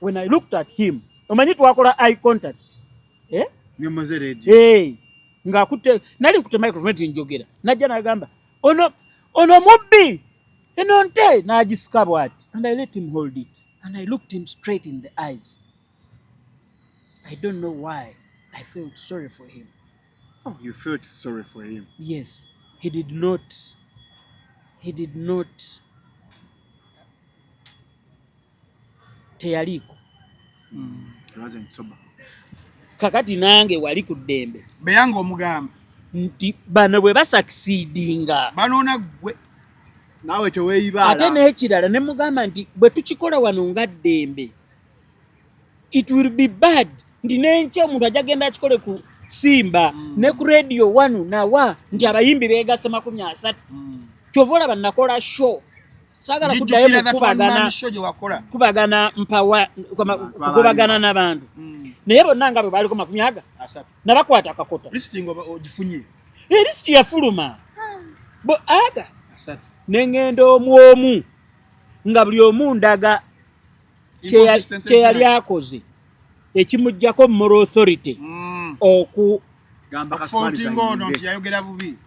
When I looked at him, omanyi twakola eye contact, eh? Ngemoze radio. Hey, ng'akutte, nali nkutte microphone nti njogera, najja n'agamba ono ono mubbi, eno nte, n'agisika bw'ati, and I let him hold it and I looked him straight in the eyes. I don't know why I felt sorry for him. Oh, you felt sorry for him? Yes. He did not, he did not, teyaliiko. He wasn't sober. Kakati nange wali ku ddembe. Beyanga omugamba nti bano bwe basakisidinga banoona ggwe. Naawe teweeyibaala. Ate n'ekirala ne mugamba nti bwe tukikola wano nga ddembe, it will be bad nti n'enkya omuntu ajja genda akikole ku Simba ne ku Radio 1 nawa nti abayimbi beegasse 30. Kyova olaba nakola show, saagala kuddayo Njijjukira that one man mukubagana show gye wakola. Kubagana mpawa kugobagana n'abantu. Naye bonna nga bwe baaliko makumi aga 30. Nabakwata akakota. Listing oba ogifunye? Elisiti yafuluma bo aga 30. Ne ŋŋenda omu omu nga buli omu ndaga Inconsistencies kye yali zina. akoze ekimuggyako moral authority oku Gamba Kasupali Okufaultinga ono zayinge. nti yayogera bubi.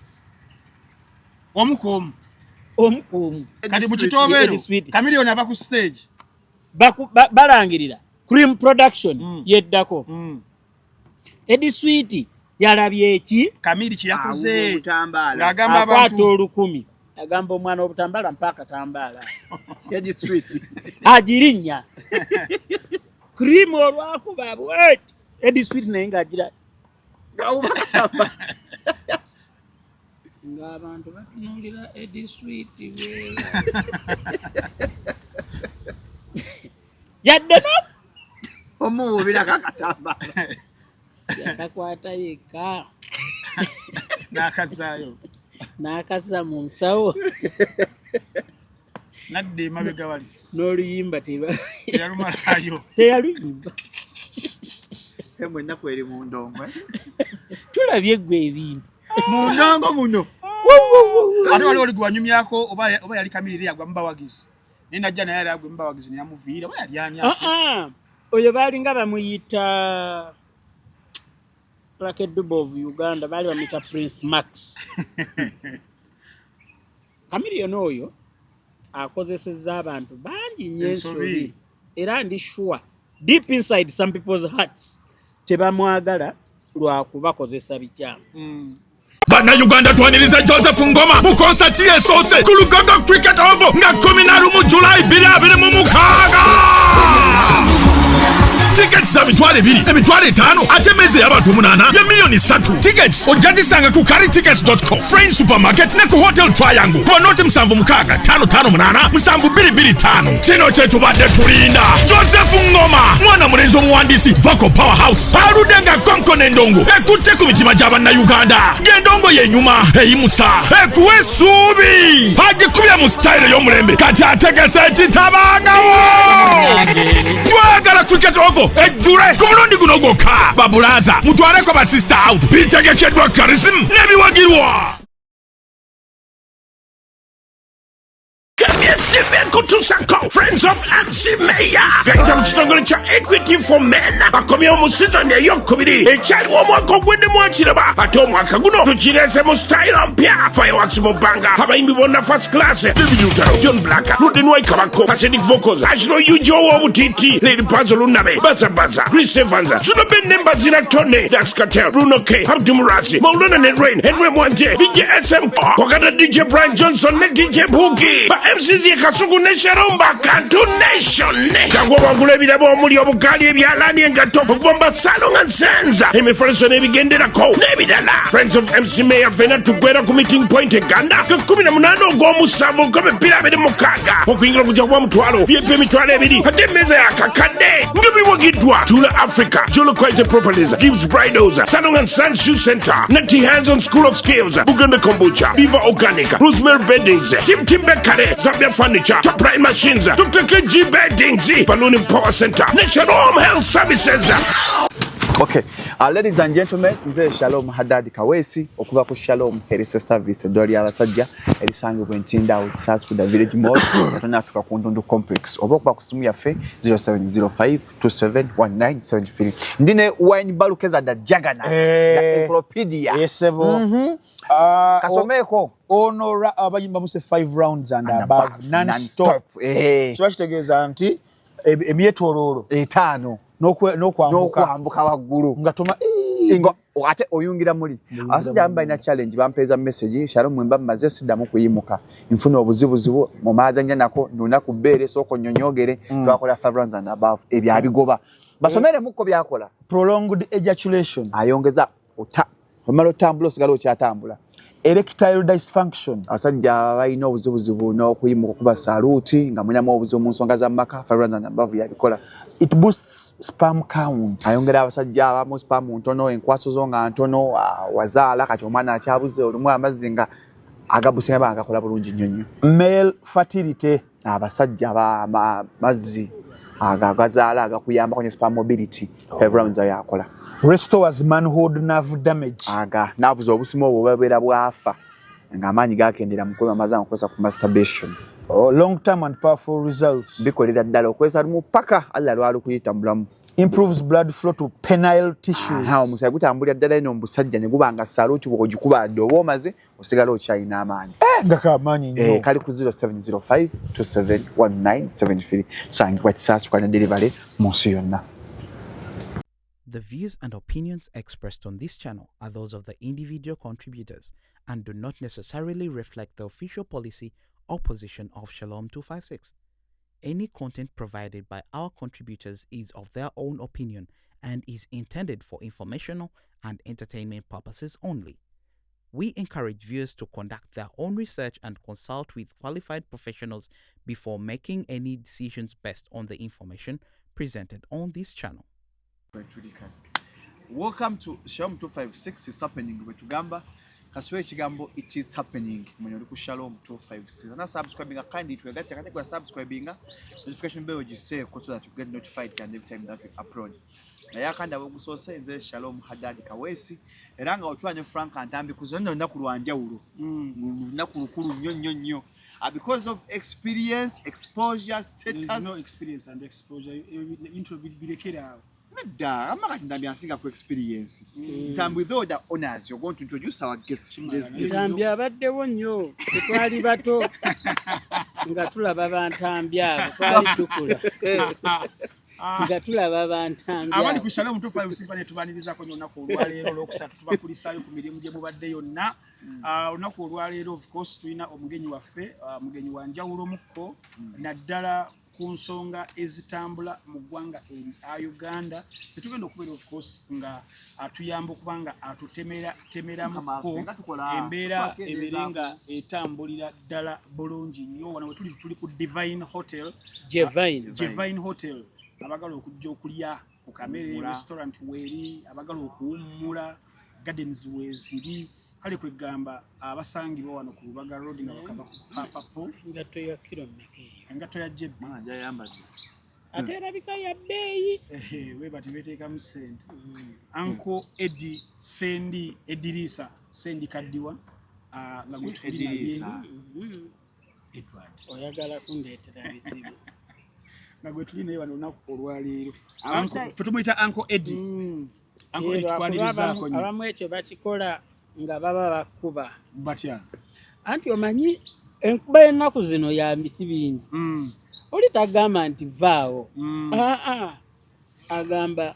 Omu ku omu. Omu ku omu. Kati mu Eddie kitobero, Eddie Sweet. Chameleone ava ku stage. Balangirira Cream Production yeddako. Eddie Sweet yalabye eki? Kamiri kye yakoze. Awuba obutambaala. Ng'agamba Akwata abantu. olukumi. Agamba omwana w'obutambaala mpa akatambaala. Eddie Sweet. Agirinnya. Cream olwakuba bweti. Eddie Sweet naye ng'agira. Ng'awuba akatambaala. Ng'abantu batunuulira Eddie Sweet bwe. Yadde no. Omuwuubirako akatambaala. Yakakwata yekka. N'akazaayo. N'akazza mu nsawo. N'adda emabega wali. N'oluyimba Teyalumalayo. Teyaluyimba. Emu ennaku eri mu ndongo, eh? Tulabye ggwe ebintu. Mu ndongo muno. Ate waliwo oli gwe wanyumyako oba yali Kamiri eri yagwa mu bawagizi. Naye najja naye yali agwa mu bawagizi ne yamuviira. Oba yali ani ate? Ah, ah. Oyo baalinga bamuyita Lucky Dube of Uganda, baali bamuyita Prince Max. Chameleone oyo akozesezza abantu bangi nnyo Ensobi. ensobi. Era ndi sure deep inside some people's hearts tebamwagala lwa kubakozesa bikyamu. Bannayuganda, twaniriza Joseph Ngoma mu konsati esoose ku Lugogo Cricket Oval nga 11 Julayi 2026. Tickets za 20,000, 50,000, ate emmeeza ey'abantu 8 ya miliyoni 3. Tickets ojja zisanga ku carrytickets.com, Friends Supermarket ne ku Hotel Triangle ku noti 76 558 7225. Kino kye tubadde tulinda. Joseph Ngoma, mwana mulenzi omuwandiisi vocal powerhouse, aludde nga konkona endongo ekutte ku mitima gy'abannayuganda, ng'endongo yenyuma, eyimusa, ekuwa essuubi. Agikubye mu sitayiro y'omulembe. Kati ategese ekitabangawo. Twagala Cricket Oval ejjule ku mulundi guno gwokka. Babulaza, mutwaleko basista out. Bitegekeddwa Charism n'ebiwagirwa KBS kutusako Friends of MC Mayor gayita mu kitongole kya Equity for Men bakomyewo mu sizoni eyokubiri. Ekyaliwo omwaka ogwedde mwakiraba, ate omwaka guno tukireese mu style mpya. Fireworks mu bbanga, abayimbi bonna first class: David Lutalo, John Black, Ruden Waikabako, Acidic Vocals, Ashro Ujo w'obutiti, Lady Pazo Lunabe, Baza Baza, Chris Evans, Zuno Ben Nembazira, Tony Dax Cartel, Bruno K, Abdu Murasi, Maulana ne Rain, Henry Mwanje, DJ SM Kokata, DJ Brian Johnson ne DJ Boogie. Ba MCs ye Kasuku ne Sharomba Kantu Nation. Jangu wangula ebirabo omuli obugaali, ebyalaani, engatto, okuvomba Salon and Sons, emifaliso n'ebigenderako n'ebirala. Friends of MC Mayor, fena tugwera ku meeting point e Ganda ga 18 ogw'omusanvu 2026. Okuyingira kujja kuba 500,000, VIP 20,000, ate emmeeza yakakadde. Nga biwagiddwa Tula Africa, Jolo Quality Properties, Gibbs Bridals, Salon and Sons Shoe Center, Nati Hands on School of Skills, Buganda Kombucha, Beaver Organic, Rosemary Beddings, Tim Timbekare, Zambia Furniture, Top Line Machines, Dr. KG Beddings, Balloon Power Center, National Home Health Services. Okay. Ladies and gentlemen, nze Shalom Haddad Kaweesi okuva ku Shalom Health Service, eddwaliro ly'abasajja erisangibwa Entinda awo Kisaasi ku The Village Mall, tonatuuka ku Ndundu Complex, oba okuba ku simu yaffe 0705 271973. Ndi ne Wine Balukeza the Juggernaut, the encyclopedia. Esebo. Kasomeeko. Ono abayimba muse 5 rounds and above non-stop. Kiba kitegeeza nti emyetoloolo 5 n'okwambuka waggulu nga toma nga ate oyungira muli. Abasajja abamu balina challenge, bampeeza message, Shalom mwemba mmaze siddamu kuyimuka, nfuna obuzibuzibu mu maazanya nako lunaku bbeere sooka onnyonyoogere. Twakola 5 rounds and above, ebyo abigoba. Basomeremukko byakola. Prolonged ejaculation, ayongeza omala otambula osigala okyatambula. Erectile dysfunction, abasajja balina obuzibuzibu n'okuyimuka okuba saluti nga mulinamu obuzibu mu nsonga za maka, 5 rounds and above yabikola. It boosts sperm count, ayongera abasajja abamu sperm ntono, enkwaso zo nga ntono, wazaala kati omwana akyabuze, olumu amazzi nga agabusinga banga gakola bulungi nnyo nnyo. Male fertility, abasajja mazzi agazaala agakuyambako ne sperm mobility, 5 rounds yakola. Restores manhood nerve damage, aga nerves obusimu obwo bubeera bwafa ng'amaanyi gakendera mu kwema amazzi agakozesa ku masturbation. Long term and powerful results, bikolera ddala okozesa lumu paka Allah lwalukuyita mubulamu. Improves blood flow to penile tissues, omusaayi gutambulira ddala eno mu busajja ne guba nga saluti bw'ogikuba dde oba omaze osigala okyalina amaanyi. Nga kamaanyi nnyo. Kali ku 0705 271973, tusangibwa Kisaasi kwa delivery mu nsi yonna. The views and opinions expressed on this channel are those of the individual contributors and do not necessarily reflect the official policy or position of Shalom 256. Any content provided by our contributors is of their own opinion and is intended for informational and entertainment purposes only. We encourage viewers to conduct their own research and consult with qualified professionals before making any decisions based on the information presented on this channel. Welcome to Shalom 256. It's happening. Bwe tugamba kasiwe ekigambo it is happening, mwenye oli ku Shalom 256 na subscribing kandi twegatte kati kwa subscribing notification bell ogiseeko so that you get notified and every time that we upload. Naye akandi abogusoose, nze Shalom Haddad Kaweesi era nga otula ne Frank Ntambi ku zonna olunaku lwa njawulo, lunaku lukulu nnyo nnyo nnyo, because of experience, exposure, There is no status. Experience and exposure, intro birekere awo. Nedda, amma kati Ntambi ansinga ku experience. Ntambi, with all the honors, you're going to introduce our guest, today's guest. Ntambi abaddewo nnyo, tetwali bato nga tulaba bantambi abo, twali tukula nga tulaba bantambi Abali ku abo. Shalom 256 bane tubanirizaako nnyo olunaku olwaleero olwokusatu, tubakulisaayo ku mirimu gye mubadde yonna. Olunaku olwaleero of course tulina omugenyi waffe, mugenyi wa njawulo mukko naddala ku nsonga ezitambula mu ggwanga erya Uganda tetugenda okubeera of course nga atuyamba okuba nga atutemera temeramuko Nga tukola- embeera tukola ebeere nga etambulira ddala bulungi nnyo. Wano we tuli, tuli ku Divine Hotel. Jevine. Jevine Hotel, abagala okujja okulya ku kamere, restaurant weeri, abagala okuwummula, gardens weeziri, kale kwegamba abasangibwa wano ku Lubaga Road nga bakava ku Papapo. Engatto ya kiro mmeka eyo? Engatto ya Jebbi. Mwana gyayambadde. Ate erabika ya bbeeyi. Weba tebeteekamu ssente. Uncle Eddie Sendi Edirisa Sendi Kaddiwa, nga gwe tuli naye. Edirisa. Edward. Oyagala kundeetera bizibu. Nga gwe tuli naye wano olunaku olwaleero. Ffe tumuyita Uncle Eddie. Uncle Eddie, Lwakuba tukwanirizaako nnyo. Abamu ekyo bakikola nga baba bakuba. Batya? Anti omanyi enkuba y'ennaku zino ya miti bingi. Oli tagamba nti vaawo. Aa, agamba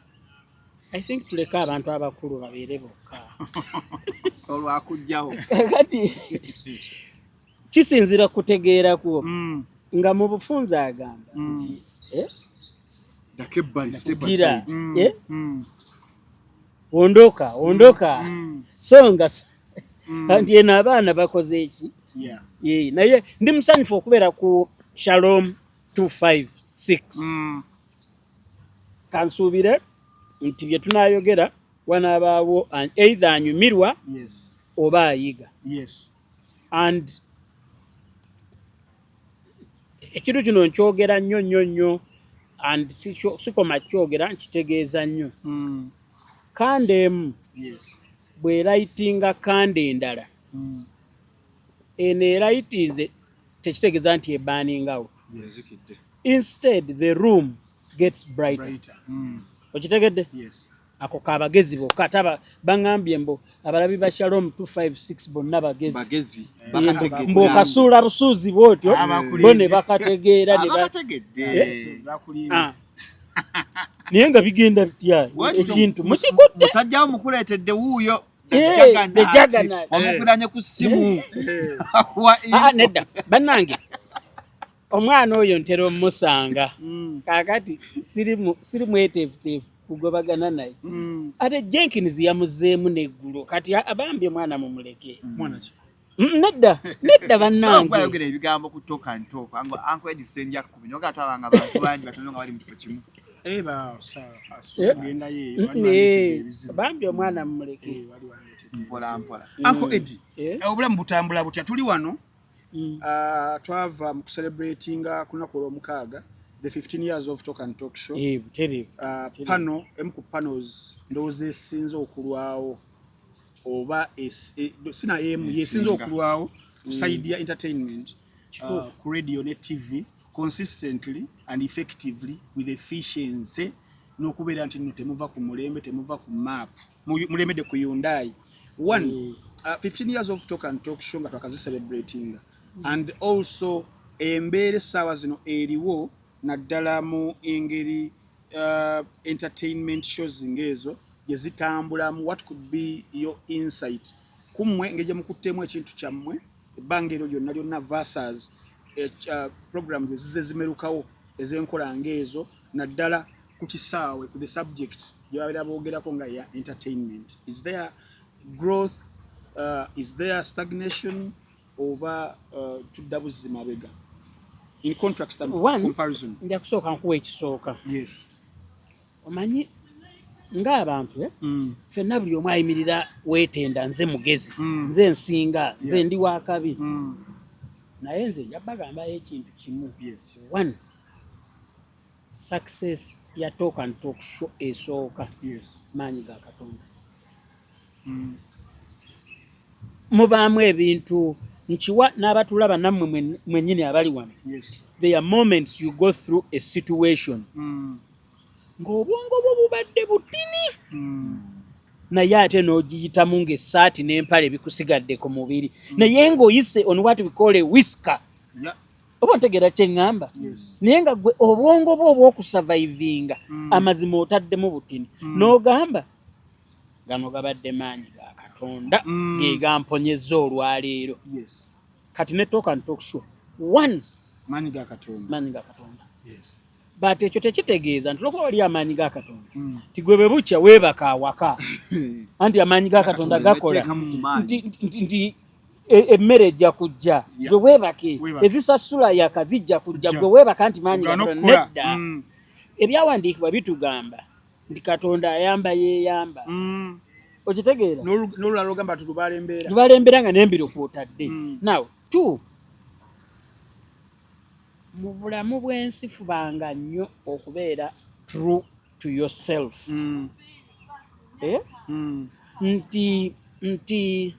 I think tuleke abantu abakulu babeere bokka. Olwakugjawo. Kati kisinzira kutegeera kwo nga mu bufunze agamba nti Dako ebbali, step gira aside. Ondoka ondoka so nga nti eno abaana bakoze eki. Ye, naye ndi musanyufu okubeera ku Shalom 256. Kansuubire nti bye tunaayogera wanaabaawo either anyumirwa oba ayiga. And ekintu kino nkyogera nnyo nnyo nnyo and sikoma kyogera, nkitegeeza nnyo. Candle emu Yes. bw'elightinga candle endala, eno elightinze tekitegeeza nti eburning out. Instead, the room gets brighter. Brighter. Okitegedde? Yes. Ako kabagezi bokka, ate baŋŋambye mbu abalabi ba Shalom 256 bonna bagezi. Bagezi. Mbu okasuula busuuzi bwotyo, Abakulembye. bo ne bakategeera ne Abakategedde. Yes. Bakulimba. Ah. Naye nga bigenda bitya? Ekintu mukikutte. Musajja wo mukuleetedde wuuyo. Eh, the Juggernaut. Wamukubiranye ku ssimu. Wa Ah, nedda bannange, omwana oyo ntera omusanga. Kaakati siri mweteefuteefu kugobagana naye. Ate Jenkins yamuzeemu neggulo. Kati abambye omwana mumuleke. Mwana ki? Nedda nedda bannange. Ayogera ebigambo ku Talk and Talk. Uncle Eddie Ssenja kubi nyoga twabanga abantu bangi batono nga bali mu kifo kimu. Eh, ba sa Eh? gendayo eyo, wali wandeetedde ebizibu. Bambi omwana mumuleke. Eh, wali wandeetedde Mpola mpola. Uncle Eddie, Eh? obulamu butambula butya? Tuli wano, twava mu kucelebratinga ku lunaku olwomukaaga the 15 years of Talk and Talk Show. Eh, butereevu. Pano emu ku panos ndowooza esinze okulwawo oba sina emu yesinze okulwawo ku side ya entertainment, ku radio ne TV, consistently and effectively with efficiency, n'okubeera nti nno temuva ku mulembe, temuva ku map, mulemedde ku Hyundai one. 15 years of Talk and Talk Show nga twakazicelebratinga, and also embeera essaawa zino eriwo naddala mu engeri entertainment shows ng'ezo gye zitambulamu, what could be your insight kummwe engeri gye mukuttemu ekintu kyammwe ebbanga eryo lyonna lyonna versus programs ezize zimerukawo ez'enkola ng'ezo, naddala ku kisaawe, ku the subject gye babeera boogerako nga ya entertainment? Is there growth, is there stagnation, oba tudda buzzi mabega in contrast and One, comparison? Nja kusooka nkuwa ekisooka. Yes. Omanyi ng'abantu, eh? Ffenna buli omu ayimirira weetenda, nze mugezi, nze nsinga, nze ndi wakabi. Naye nze nja bagambayo ekintu kimu. One, success ya Talk and Talk Show esooka, maanyi ga Katonda. Mubaamu ebintu nkiwa n'abatulaba nammwe mwennyini abali wano. There are moments you go through a situation ng'obwongo bwo bubadde butini, naye ate n'ogiyitamu ng'essaati n'empale bikusigadde ku mubiri, naye ng'oyise on what we call a whisker. Oba ontegeera kye ŋŋamba? Yes. Naye nga gwe obwongo bwo obw'okusurvivinga, amazima otaddemu butini, n'ogamba gano gabadde maanyi ga Katonda, ge gamponyezza olwaleero. Kati ne Talk and Talk Show one, maanyi ga Katonda. Maanyi ga Katonda. But ekyo tekitegeeza nti olwokuba wali amaanyi ga Katonda, ti gwe bwe bukya weebaka awaka anti amaanyi ga Katonda gakola, Weteekamu mu maanyi. nti emmere ejja kujja, gwe weebake, Weebake. ezisasula yaka zijja kujja, Kujja. gwe weebaka nti maanyi ga Ogaana Katonda. okukola. Nedda. Ebyawandiikibwa bitugamba nti Katonda ayamba yeeyamba. Okitegeera? N'olulala ogamba nti lubaala embeera. Lubalembera nga n'embiro kwotadde. Now two, mu bulamu bw'ensi fubanga nnyo okubeera true to yourself. Eh? Nti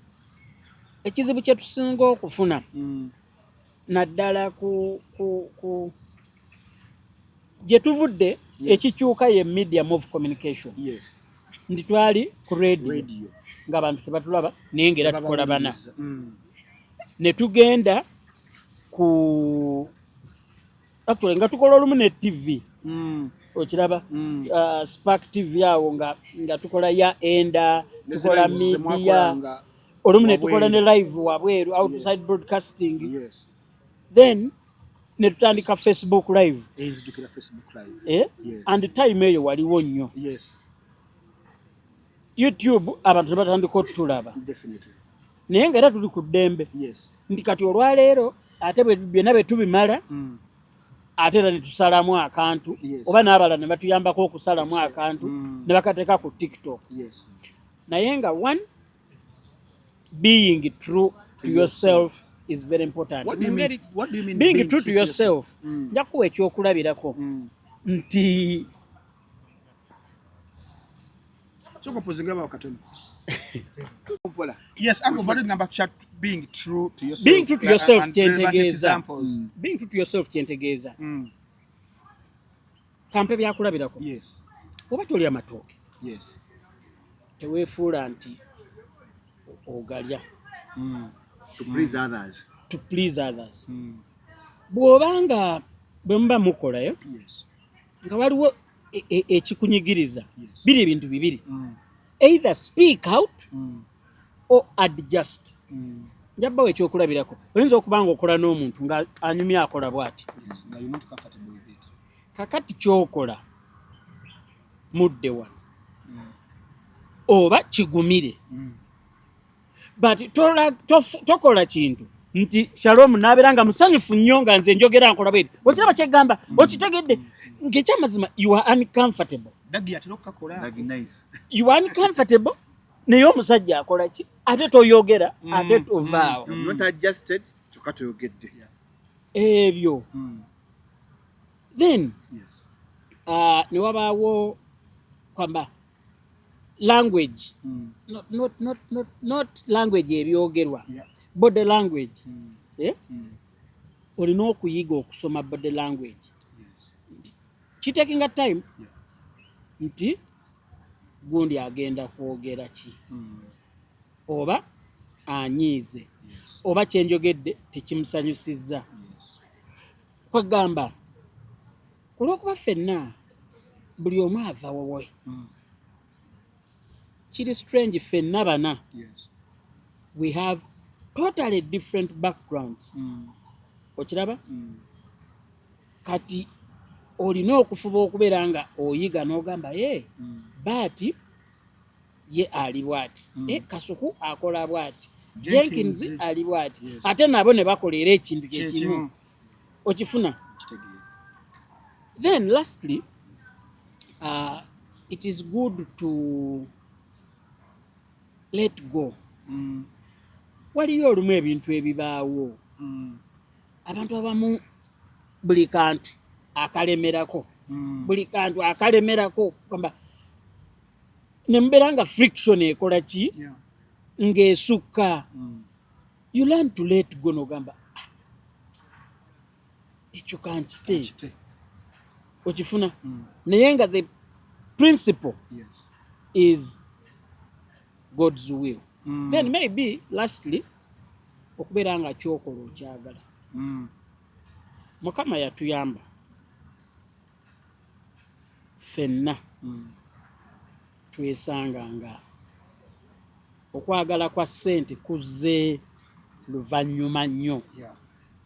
ekizibu kye tusinga okufuna, naddala ku gye tuvudde, ekikyuka ye medium of communication. Nti twali ku radio, Radio. ng'abantu tebatulaba, naye ng'era tukola bana. Babawuliriza. Ne tugenda ku, actually nga tukola olumu ne TV. Okiraba? Spark TV awo nga tukola ya enda, Ne tukola live ze media, mwakolanga olumu ne tukola ne wabweru. live wabweru, outside broadcasting. Then ne tutandika Facebook Live. Nzijukira Facebook Live. Eh? Yes. And time eyo waliwo nnyo YouTube, abantu ne batandika otulaba, naye nga era tuli ku ddembe. Nti kati olwaleero ate byonna bwe tubimala, ate era ne tusalamu akantu, oba n'abalala ne batuyambako okusalamu akantu, ne bakateeka ku TikTok. Naye nga one, being true to yourself is very important. What do you mean? What do you mean being being true to yourself? Nja kuwa ekyokulabirako nti Sooka opozinga bawo katono. Yes, uncle, bado ngamba chat being true to yourself. Being true to yourself and relevant kyentegeeza. examples. Being true to yourself kyentegeeza, kampe byakulabirako. Oba tolya matooke, teweefuula nti ogalya To please others. To please others. Bw'obanga bwe muba mukolayo nga waliwo ekikunyigiriza, biri ebintu bibiri: either speak out or adjust. Njabawo ekyokulabirako, oyinza okuba nga okola n'omuntu nga anyumya akola bw'ati. Yes. Now you're not comfortable with it. Kakati kyokola, mudde wano oba kigumire, but tokola kintu nti Shalom nabeera nga musanyufu nnyo nga nze njogera nkola bweti. Okiraba kyegamba, okitegedde ng'ekyamazima you are uncomfortable. Dagi atera okukakola. Like nice. You are uncomfortable, naye omusajja akola ki? Ate toyogera, ate tovaawo. I'm not adjusted, kyokka toyogedde. Ebyo then ne wabaawo kwamba language, not language ebyogerwa, body language, eh? Olina okuyiga okusoma body language. Kitakinga time nti gundi agenda kwogera ki, oba anyiize, oba kyenjogedde tekimusanyusizza. Kwegamba ku lwokuba ffenna buli omu ava wowe, kiri strange, ffenna bana we have totally different backgrounds. Okiraba, kati olina okufuba okubeera nga oyiga n'ogamba ye baati ye ali bwati, Kasuku akola bwati, Jenkins. Jenkins ali bwati, ate nabo ne bakola era ekintu kyekimu. Kyekimu. Okifuna? Kitegeera. Then lastly, it is good to let go. Waliyo olumu ebintu ebibaawo, abantu abamu buli kantu akalemerako, buli kantu akalemerako, gamba ne mubeera nga friction ekola ki, ng'esukka. You learn to let go n'ogamba, "Ah, ekyo kankite." Kite. Okifuna? Naye nga the principle is God's will. Then maybe lastly, okubeera nga kyokola okyagala. Mukama yatuyamba ffenna, twesanga nga okwagala kwa ssente kuzze luvannyuma nnyo,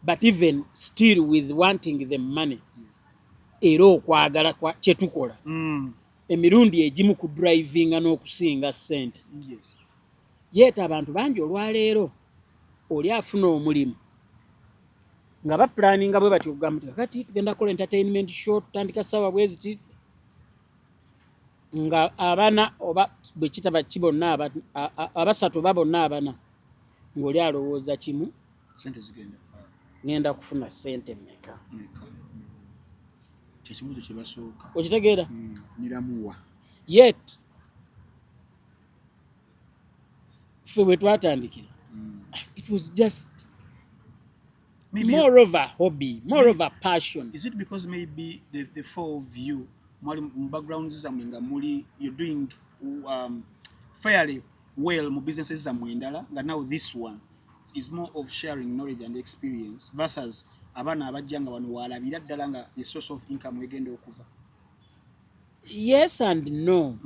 but even still with wanting the money, era okwagala kwa kyetukola emirundi egimu ku drivinga n'okusinga ssente. Yeeta abantu bangi olwaleero oli afuna omulimu nga bapulaninga bwe batyo okugamba nti kakati tugenda kukola entertainment show, tutandika ssaawa bweziti, nga abana oba bwe kitaba ki bonna abasatu oba bonna abana, ng'oli alowooza kimu: Sente zigenda ngenda kufuna ssente mmeka? Meka? Kyekibuuzo kye basooka. Okitegeera? Niramuwa. Yet ffe bwe twatandikira, it was just Maybe more of a hobby, more of a passion. Is it because maybe the four of you mwali mu backgrounds zammwe nga muli you're doing fairly well mu businesses zammwe endala, nga now this one is more of sharing knowledge and experience versus abaana abajja nga wano walabira ddala nga the source of income egenda okuva? Yes and no.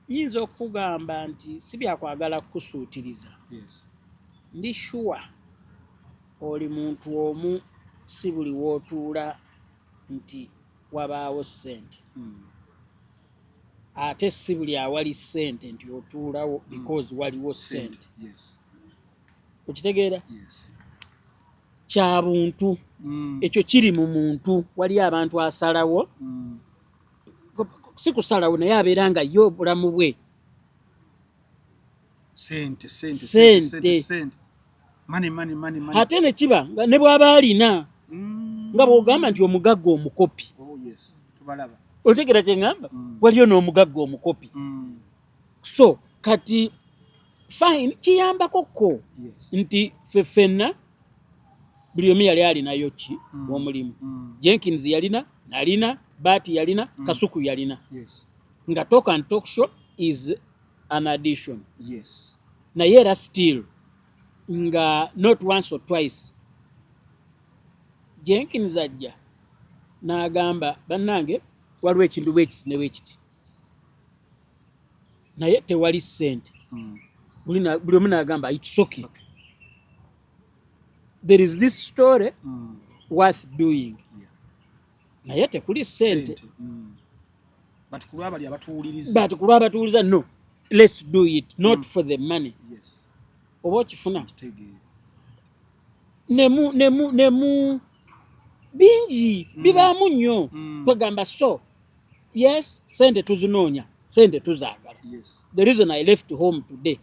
Nyinza okugamba nti si byakwagala kukusuutiriza. Ndi sure oli muntu omu, si buli wootuula nti wabaawo ssente, ate si buli awali ssente nti otuulawo because waliwo ssente. Okitegeera? Yes. Kya buntu. Ekyo kiri mu muntu. Wali abantu asalawo, si kusalawo, naye abeera nga ye obulamu bwe Sente, sente, Sente. sente, sente. Money, money, money, money. Ate ne kiba nga ne bw'aba alina, nga bw'ogamba nti omugagga omukopi. Oh yes, tubalaba. Otegera kyeŋŋamba? Waliyo n'omugagga omukopi. So kati fine, kiyambako ko nti ffe ffenna buli omu yali alinayo ki omulimu. Jenkins yalina, nalina, Baati yalina, Kasuku yalina. Nga talk and talk show is an addition. Naye era still nga not once or twice Jenkins ajja n'agamba, "Bannange, waliwo ekintu bwekiti ne bwekiti, naye tewali ssente." Buli omu n'agamba, "It's okay, there is this story worth doing, naye tekuli ssente." But ku lwabali abatuwuliriza. But ku lwabatuwuliriza, no, let's do it, not for the money. Oba okifuna? Kitegeera. Nemu nemu nemu bingi bibaamu nnyo. Kwegamba, so yes, sente tuzinoonya, sente tuzaagala. The reason I left home today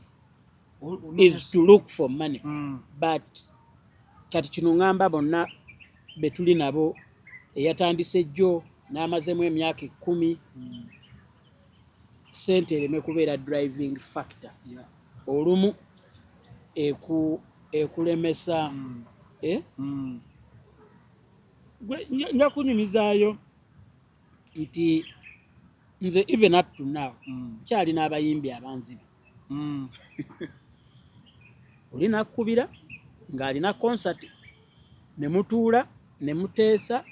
is to look for money. But kati kino ŋŋamba bonna be tuli nabo, eyatandise jjo n'amazemu emyaka 10, sente ereme kubeera driving factor. Olumu ekulemesa, eh? Gwe, nja kunyumizaayo nti nze even up to now nkyalina abayimbi abanzibi. Oli nakkubira ng'alina concert, ne mutuula ne muteesa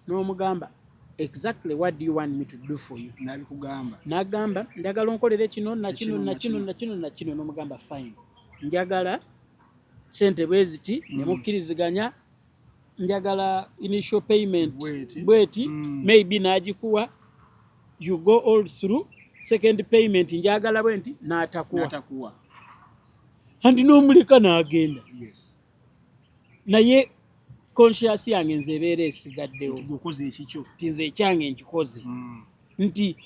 n'omugamba, "Exactly what do you want me to do for you?" Nabikugamba. N'agamba, "Njagala onkolere kino nakino." Nakino, nakino. nakino. Nakino nakino. N'omugamba, "Fine, njagala sente bwe ziti." Ne mukkiriziganya, "Njagala initial payment Bweti. bweti." Maybe n'agikuwa, you go all through, second payment, "Njagala bwe nti," n'atakuwa. Natakuwa. Andi n'omuleka n'agenda. Naye conscious yange nze ebeera esigaddewo. Nti gweokoze ekikyo. Nti nze ekyange nkikoze. Nti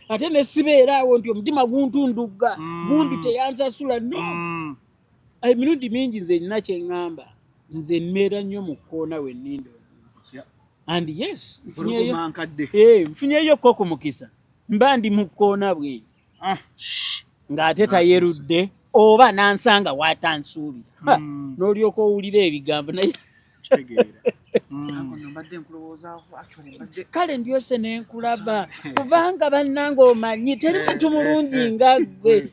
ate nesibeera awo nti omutima guntundugga, gundi teyansasula, no. Emirundi mingi nze nina kyeŋŋamba, nze mmeera nnyo mu kkoona we nninda omuntu. And yes, Mpologoma nkadde. Nfunyeyo ko ku mukisa, mba ndi mu kkoona bwe ng'ate tayerudde oba nansanga waatansuubira. Ha, n'olyoka owulira ebigambo naye. Kitegeera. Ako nno mbadde nkulowoozaako, actually mbadde Kale ndyose nenkulaba kubanga bannange omanyi teri muntu mulungi nga ggwe.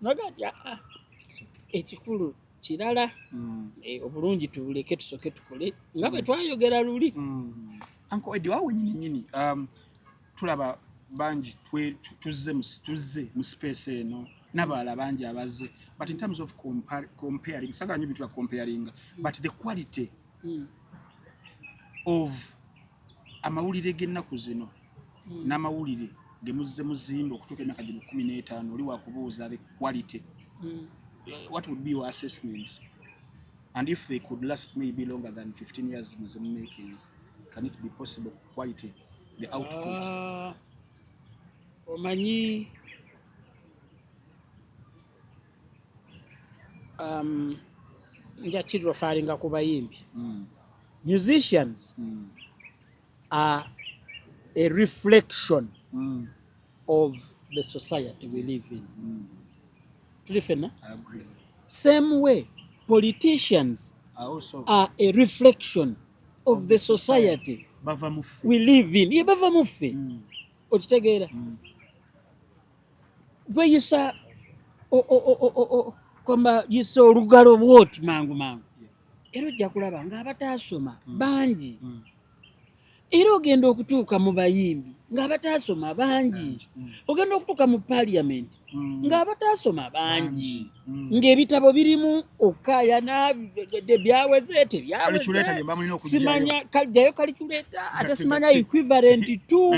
Naga nti, "Ah, ekikulu kirala." Obulungi tubuleke, tusooke tukole nga bwe twayogera luli. Uncle Eddie, wawe nyini nyini, tulaba bangi tuzze mu space eno n'abalala bangi abazze, but in terms of comparing, sagala nnyo ebintu bya comparinga, but the quality of amawulire g'ennaku zino n'amawulire ge muzze muzimba okutuuka emyaka gino 15, oli wakubuuza the quality. What would be your assessment, and if they could last maybe longer than 15 years muze makings, can it be possible, quality, the output? Ah, omanyi, nja kireferringa ku bayimbi. Musicians are a reflection of the society we live in. Tuli fenna? I agree. Same way politicians I also are a reflection of the society bava mu ffe. we live in. Ye bava mu ffe. Okitegeera? Gweyisa kwamba yisa olugalo bwoti mangu mangu, era ojja kulaba ng'abataasoma bangi. Era ogenda okutuuka mu bayimbi ng'abataasoma bangi, ogenda okutuuka mu parliament ng'abataasoma bangi, ng'ebitabo birimu okaayana byaweze. Calculator gye mba mulina okuggyayo. Simanya kajjayo calculator ate Gatte, simanya gatte. equivalent to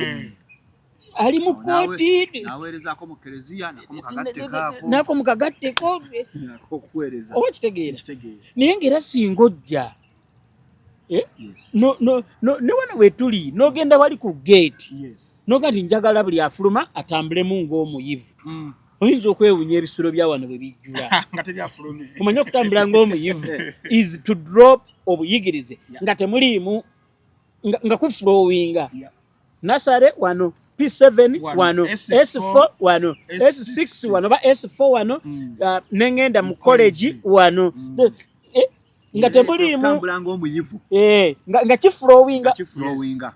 ali mu kooti. Naweerezaako mu kereziya nako mukagattekaako. Nako mukagatteko. Okuweereza. Oba kitegeera? Kitegeera. Naye ng'era singa ojja, eh? Yes. No, no, no, ne wano wetuli n'ogenda wali ku gate noga nti njagala buli afuluma atambulemu ng'omuyivu, oyinza okwewunya ebisulo bya wano bwe bijjula. Nga teryafulumye. Omanye okutambula ng'omuyivu is to drop obuyigirize nga temuliimu nga kuflowinga. Nasale wano. P7 Wano, wano, S4, S4 wano, S6 S6 wano, oba S4 wano, nengenda mu college wano. Nga temuliimu Otambula ng'omuyivu. Nga kiflowinga. Kiflowinga.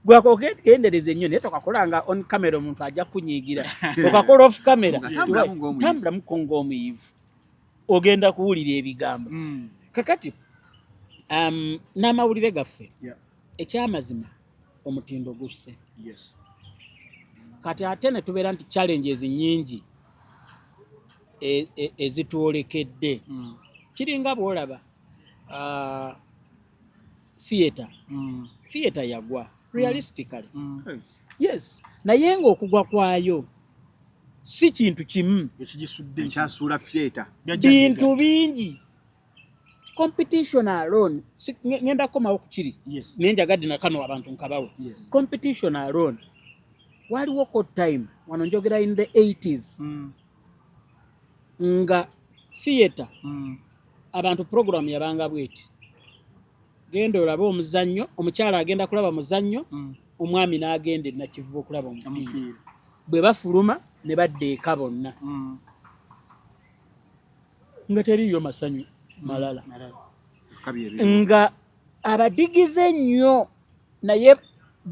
Bwakogendereza ennyo, naye tokakolanga on camera, omuntu ajja kunyiigira. Okakola off camera. Nga tambulamu ng'omuyivu. Tambulamuko ng'omuyivu, ogenda kuwulira ebigambo. Kakati n'amawulire gaffe, ekyamazima omutindo gusse. Kati ate ne tubeera nti challenges nnyingi ezitwolekedde. Kiringa bw'olaba theatre. Theatre yagwa realistically. Yes, naye ng'okugwa kwayo si kintu kimu. Ekigisudde. Ekyasuula theatre. Bintu bingi, competition alone. Ngenda kukomawo ku kiri, naye njagadde nakano abantu nkabawe. Competition alone, waliwo ko time wano, njogera in the 80s, nga theatre abantu program yabanga bweti: genda olabe omuzannyo, omukyala agenda kulaba muzannyo, omwami n'agenda e Nakivubo okulaba omupiira. Omupiira. Bwe bafuluma ne badda eka bonna, nga teriiyo masanyu malala. Malala. Kabi ebiri. Nga abadigize ennyo, naye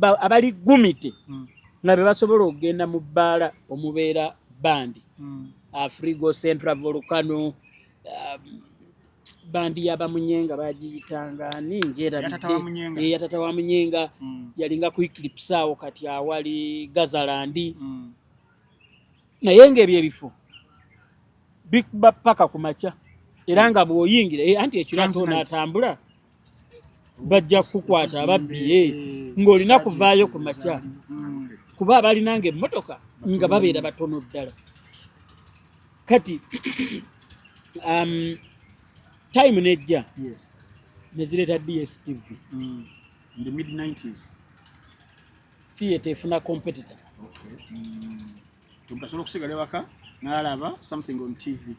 abali gumite, nga be basobola okugenda mu bbaala omubeera bandi, Afrigo, Central Volcano, bandi y'abamunyenga bagiyitanga ani? Ya Tata wa Munyenga. Ya Tata wa Munyenga. Yalinga ku Eclipse awo kati awali Gazaland. Naye ng'ebyo ebifo bikuba paka ku makya, era nga bw'oyingira, anti ekiro ate Transnight. onaatambula bajja kukukwata ababbi, ng'olina kuvaayo ku makya, kuba abalinanga emmotoka nga babeera batono ddala. Kati time nejja nezireeta DStv. In the mid 90s. Theatre efuna competitor. Okay. Omuntu asobola okusigala ewaka n'alaba something on TV.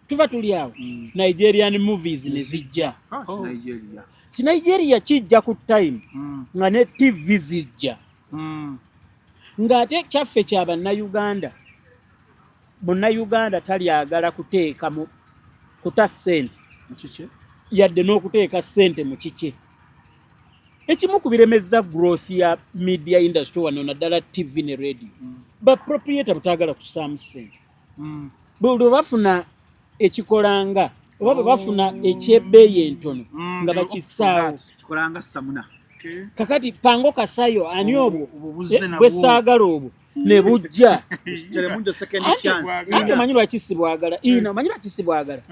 Tuba tuli awo, Nigerian movies ne zijja. Ah, Nigeria. Kinigeria kijja ku time nga ne TV zijja, ng'ate kyaffe kya Bannayuganda, Munnayuganda talyagala kuteeka mu kuta ssente Mukiki? yadde n'okuteeka ssente mu kike. Ekimu ku biremezza growth ya media industry wano, naddala TV ne radio, ba proprietor butaagala kusaamu ssente. Buli lwe bafuna ekikolanga oba bwe bafuna ekyebbeeyi entono, nga they opt for bakissaawo. that. Kikolanga samuna. Kakati pango kasayo ani obwo Obwo buzze nabwo. bwe saagala obwo ne bujja. Telemundo second chance. Anti omanyi lwaki sibwagala ino? Omanyi lwaki sibwagala?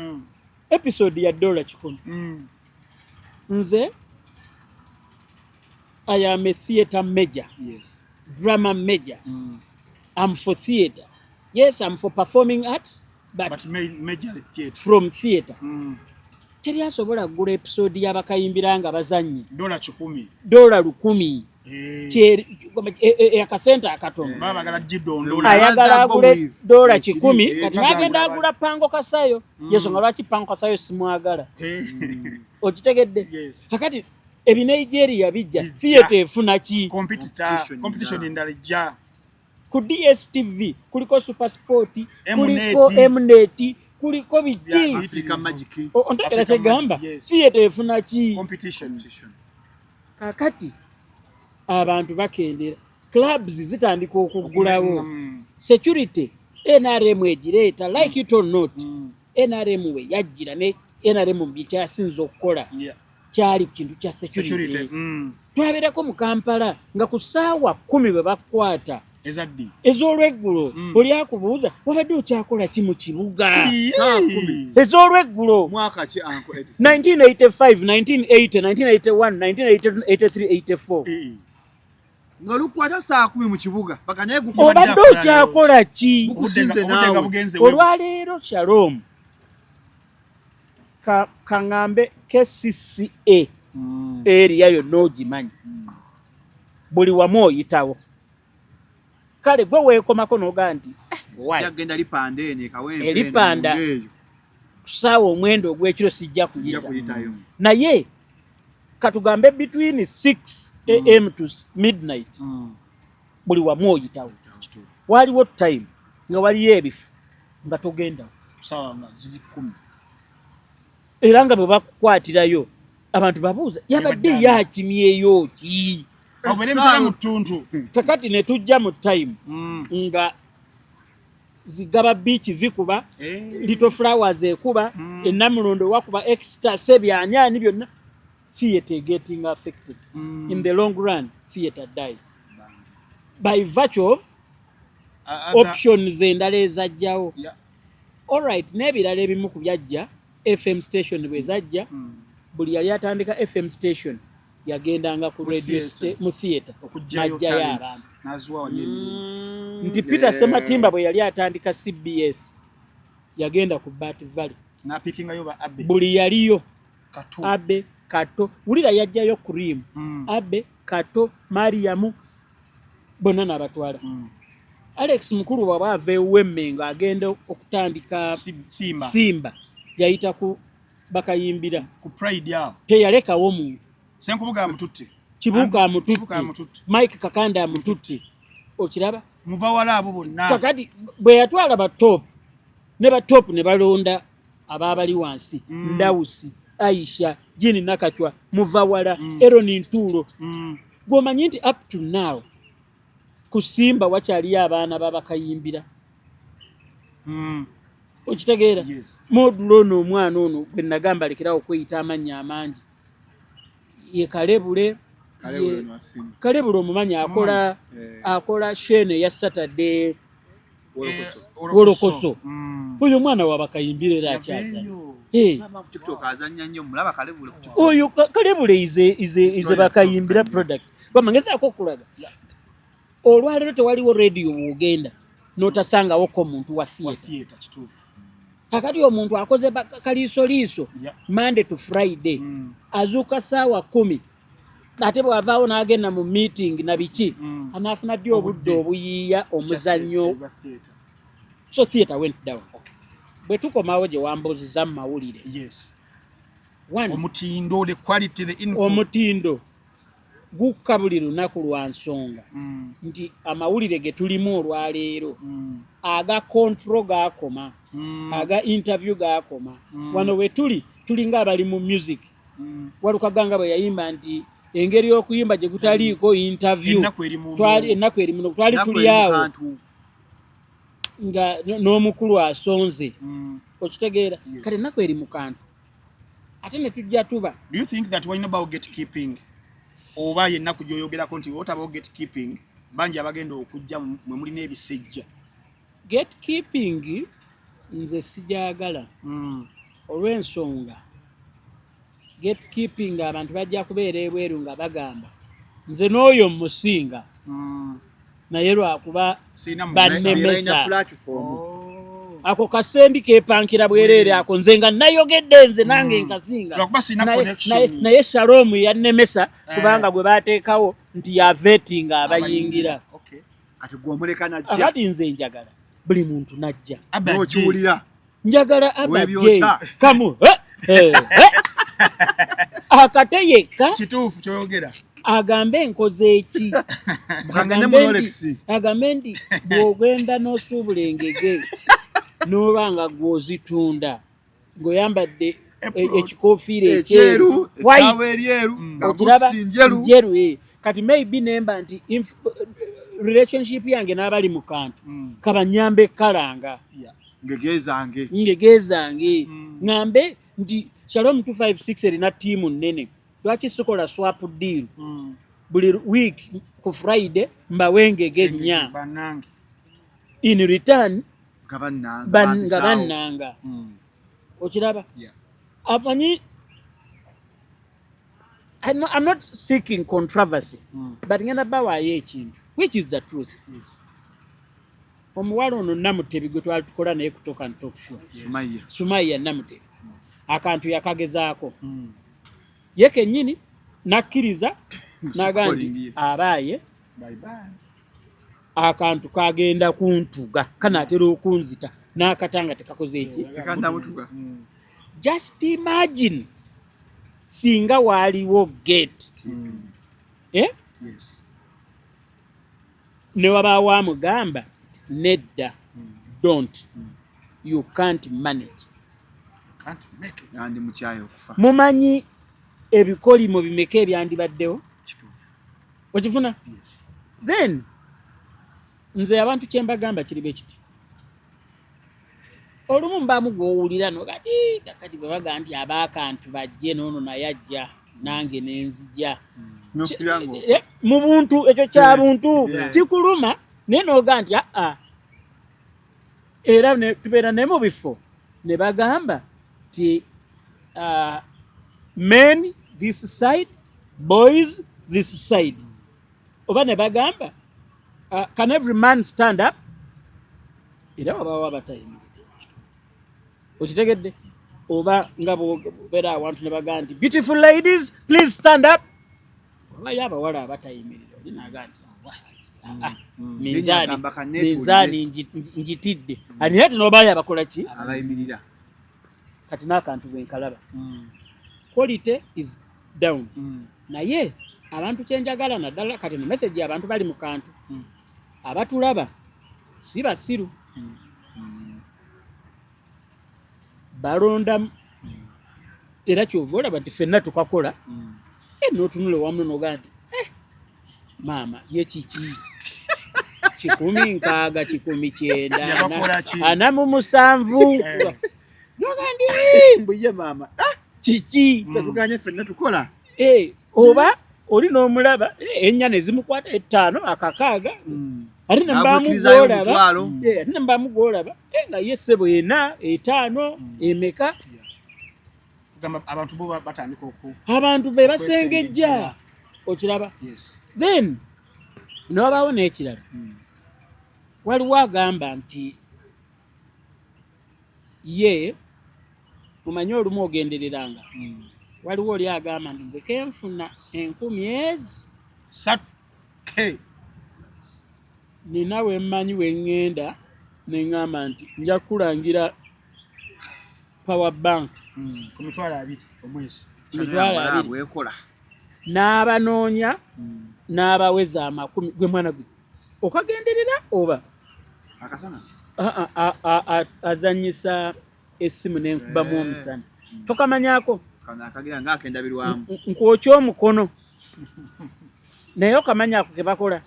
Episode ya $100. Nze I am a theatre major, drama major. I'm for theatre, yes, I'm for performing arts, but, But majorly theatre. From theatre, teri asobola kugula episode y'abakayimbira nga bazannyi $100. $1,000. Akasente akatono. Baba bagala gidondola. Ayagala Go agule with. dola Ekiri, 100. Kati n'agenda agula pango kasayo. Yensonga lwaki pango kasayo simwagala. Okitegedde? Yes. Kakati ebinigeria bijja, Bijja. theatre efuna ki? Competitor, Competition competition endala. endala ejja. Ku DStv kuliko Super Sport, Mnet. kuliko Mnet, kuliko biki. Africa Magic. Ontegera Africa kyegamba? Magic, yes. Theatre efuna ki? Competition. Kakati abantu bakendera, clubs zitandika okuggulawo. Security, NRM egireeta, like it or not. NRM we yajjira ne NRM byekyasinza okukola kyali kintu kya security. Security. Twabeerako mu Kampala nga ku ssaawa 10 bwe bakwata Ezaddi. ez'olweggulo, oli akubuuza wabadde okyakola ki mu kibuga. Saa 10. Ez'olweggulo. Mwaka ki, Uncle Edison? 1985, 1980, 1981, 1982, 83, 84. Nga lukwata saa 10 mu kibuga bakanaye. Obadde okyakola ki? Gukusinze Obudde nga naawe. bugenze. Olwaleero Shalom, kaŋŋambe KCCA area yonna ogimanyi, buli wamu oyitawo. Kale gwe weekomako n'ogaa nti, "Eh, why?" Sijja kugenda lipanda eno ekawempe. Eripanda. Eno, eyo. Ku ssaawa 9 ogw'ekiro sijja Sijja kuyita. kuyitayo. Naye katugambe between 6 am to midnight. Buli wamu oyitawo. Waliwo time nga waliyo ebifo nga togendawo. Sawa nga ziri 10. Era nga bwe bakukwatirayo abantu babuuza yabadde yakimyeyo ki? Kakati ne tujja mu time nga zigaba beach zikuba, Little Flowers ekuba, enamulondo wakuba ecstasy byani byonna. Theatre getting affected. In the long run, theatre dies by virtue of options endala ezajjawo. Alright, n'ebirala ebimu ku byajja, FM station bwe zajja, buli yali atandika FM station yagendanga ku radio mu theatre n'ajjayo abantu. Nti Peter Sematimba bwe yali atandika CBS yagenda ku Bat Valley buli yaliyo Abe Kato, wulira yajjayo Cream, Abe Kato, Mariamu bonna n'abatwala. Alex Mukulu bw'aba ava ew'Emmengo ng'agenda okutandika Simba yayita ku Bakayimbira ku Pride awo, teyalekawo muntu. Senkubuga amututte, Kibuuka amututte, Mike Kakanda amututte, okiraba muva wala abo bonna. Kakati bwe yatwala ba top ne ba top ne balonda ababali wansi, Ndawusi, Aisha, Jini Nakachwa, Muvawala, Eron Ntulo. Gwomanyi nti up to now ku Simba wakyaliyo abaana babakayimbira. Okitegeera? Modulo ono omwana ono gwe nagamba alekerawo okweyita amannya amangi ye Kalebule. Kalebule omumanyi akola akola shene ya Saturday Wolokoso. Oyo omwana wabakayimbira era akyazanya. Oyo Kalebule ize bakayimbira product. Bamangezako okulaga. Olwaleero tewaliwo radio w'ogenda n'otasangawoko muntu wa theatre. Kakati omuntu akoze kaliisoliiso Monday to Friday, azuuka saawa 10, ate bw'avaawo n'agenda mu meeting na biki, anaafuna ddi obudde obuyiiya omuzannyo? So theatre went down. Bwe tukomawo gye wambuuziza mu mawulire. Omutindo, the quality, the input. Omutindo gukka buli lunaku lwa nsonga nti amawulire ge tulimu olwaleero aga control gaakoma, aga interview gaakoma. Wano we tuli tulinga abali mu music. Walukaganga bwe yayimba nti engeri y'okuyimba gye kutaliiko interview, ennaku eri muno, twali tuli awo nga n'omukulu asonze. Okitegeera? Kale ennaku eri mu kantu ate ne tujja tuba. Do you think that walina bawo gatekeeping? Oba yennaku gy'oyogerako nti otabawo gatekeeping, bangi abagenda okujja mwe mulina ebisejja. Gatekeeping nze sijagala olw'ensonga gatekeeping abantu bajja kubeera ebweru nga bagamba nze n'oyo musinga naye lwakuba bannemesa. Ako kasendi kepankira bwereere ako nze nga nayogedde nze nange nkasinga naye Shalom yannemesa kubanga gwe bateekawo nti yavetinga abayingira. Kati gw'omuleka najja. Akati nze njagala buli muntu najja. N'okiwulira. Njagala abajje kamu. Akate yekka. Kituufu ky'oyogera. Agambe nkoze eki. Agambe nti bw'ogenda n'osuubula engege n'oba nga gw'ozitunda ng'oyambadde ekikoofiira ekyeru, okiraba njeru. Kati maybe nemba nti relationship yange n'abali mu kantu kabanyambe kalanga ngege zange ngambe nti Shalom 256 erina ttiimu nnene, lwaki sikola swap deal buli week ku Friday mbawe engege nnya in return nga bannanga. Okiraba? Amanyi I'm not seeking controversy, but ngenda bawaayo ekintu which is the truth. Omuwala ono Namutebi gwe twali tukola naye ku Talk and Talk Show, Sumaiya Namutebi, akantu yakagezaako ye kennyini nakkiriza n'agamba nti abaaye akantu kagenda kuntuga kanaatera okunzita n'akatanga tekakoze eki. Just imagine singa waaliwo gate. Ne wabaawo amugamba nedda, don't, you can't manage. Can't make it. Nandi mukyayi okufa. Mumanyi ebikolimo bimeka ebyandibaddewo? Kituufu. Okifuna? Yes. Then nze abantu kyembagamba kiri bwe kiti, olumu mbaamu gwowulira nogati kakati bwe baga nti abaakantu bajje noono naye ajja nange nenzija. N'okulira ng'ofa. Mu buntu ekyo kya buntu kikuluma, naye noga nti aa, era tubeera ne mu bifo ne bagamba ti men this side, boys this side, oba ne bagamba can every man stand up, era wabawo abatayimirira. Okitegedde? Oba nga bobeera awantu ne bagamba nti beautiful ladies, please stand up, wabayo abawala abatayimirira, oli naga nti "Ah, ah, minzaani Agamba kanneetuulire." Minzaani njitidde ani, ate nobayo abakola ki? Abayimirira. Kati n'akantu bwenkalaba, quality is down, naye abantu kyenjagala naddala kati no message, abantu bali mu kantu abatulaba si basiru, balondamu, era kyova olaba nti ffenna tukakola. N'otunula ewamu noga nti maama ye kiki 160, 190, Yabakola ki? 47, noga nti Mbuye maama. Ah, kiki? Tetuganye, ffenna tukola. Oba oli n'omulaba ennya ne zimukwata, ettaano, akakaaga, ate ne mbaamu N'abuukirizayo gw'olaba omutwalo. Ate ne mbaamu gw'olaba nga ye ssebo ena, etaano, emeka. Kugamba abantu bo batandika oku Abantu be basengejja. Okwesengejja. Okiraba? Yes. Then ne wabaawo n'ekirala, waliwo agamba nti ye omanyi olumu ogendereranga, waliwo oli agamba nti nze kenfuna 1000 ezi 3 k. Nina wemmanyi weŋŋenda neŋŋamba nti nja kulangira power bank Ku 20,000 omwezi. 20,000. Bwekola. N'abanoonya n'abaweza amakumi. Gwe mwana gwe okagenderera oba Akasana. Azanyisa essimu nenkubamu omusana, tokamanyako. Kano akagira ng'akendabirwamu. Nkwokya omukono, naye okamanyako kebakola.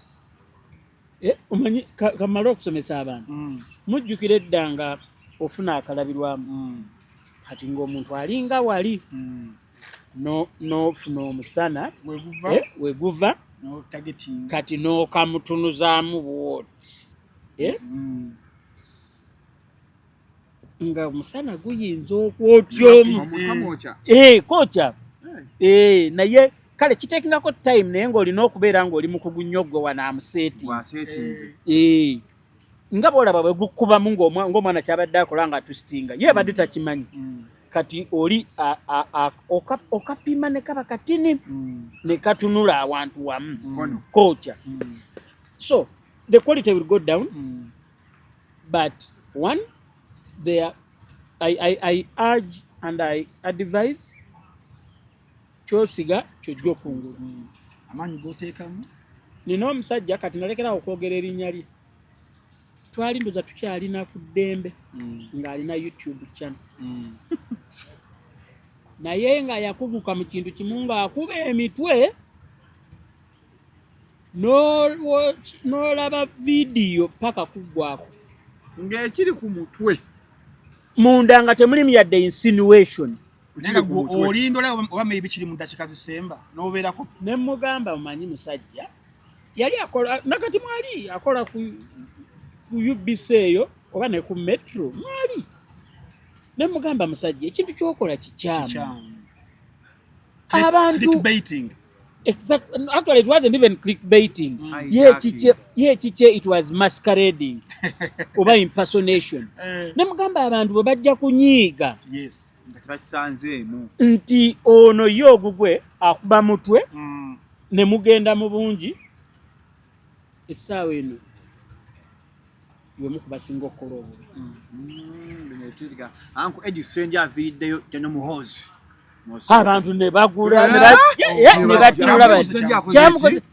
Omanyi kamale okusomesa abantu, mujjukira edda nga ofuna akalabirwamu, kati ng'omuntu alinga wali n'ofuna omusana weguva weguva no targeting. Kati n'okamutunuzaamu bwoti, nga omusana guyinza okwokya omu. Omuntu amwokya. Kwokya. Naye kale kitekingako time, naye ng'olina okubeera ng'oli mukugu nnyo gwe wano amuseeti. Bwaseetinze. Nga bwolaba bwe gukubamu ng'omwana kyabadde akola nga atusitinga, ye abadde takimanyi. Kati oli okapima ne kaba katini ne katunula awantu wamu. Kono. Kwokya. So the quality will go down, but one there I urge and I advise, kyosiga kyojja okungula. Amaanyi goteekamu. Nina omusajja kati nalekerawo okwogera erinnya lye, twali ndoza tukyalina ku ddembe, ng'alina YouTube channel, naye nga yakuguka mu kintu kimu, ng'akuba emitwe n'olaba vidiyo paka kuggwako. Ng'ekiri ku mutwe. Munda nga temulimu yadde insinuation. Naye nga gwe olinda olaba oba maybe kiri mu ddakiika zisemba n'obeerako. Ne mugamba, omanyi musajja yali akola nakati mwali akola ku UBC eyo oba ne ku Metro mwali, ne mugamba, musajja, ekintu kyokola kikyamu. Kikyamu. Abantu Clickbaiting. Exact, actually it wasn't even clickbaiting. Ye Hijacking. kikye, ye kikye, it was masquerading oba impersonation. Ne mugamba abantu bwe bajja kunyiiga Nga tebakisanzeemu. Nti ono ye ogugwe akuba mutwe ne mugenda mu bungi. Essaawa eno yomu kubasinga okukola obubi. Bino etwiriga. Anku Eddie Ssenja aviiriddeyo General Muhoozi. Abantu ne bagula ne ne batuula Kyamukoze bati. akoze Kyamukoze. ki?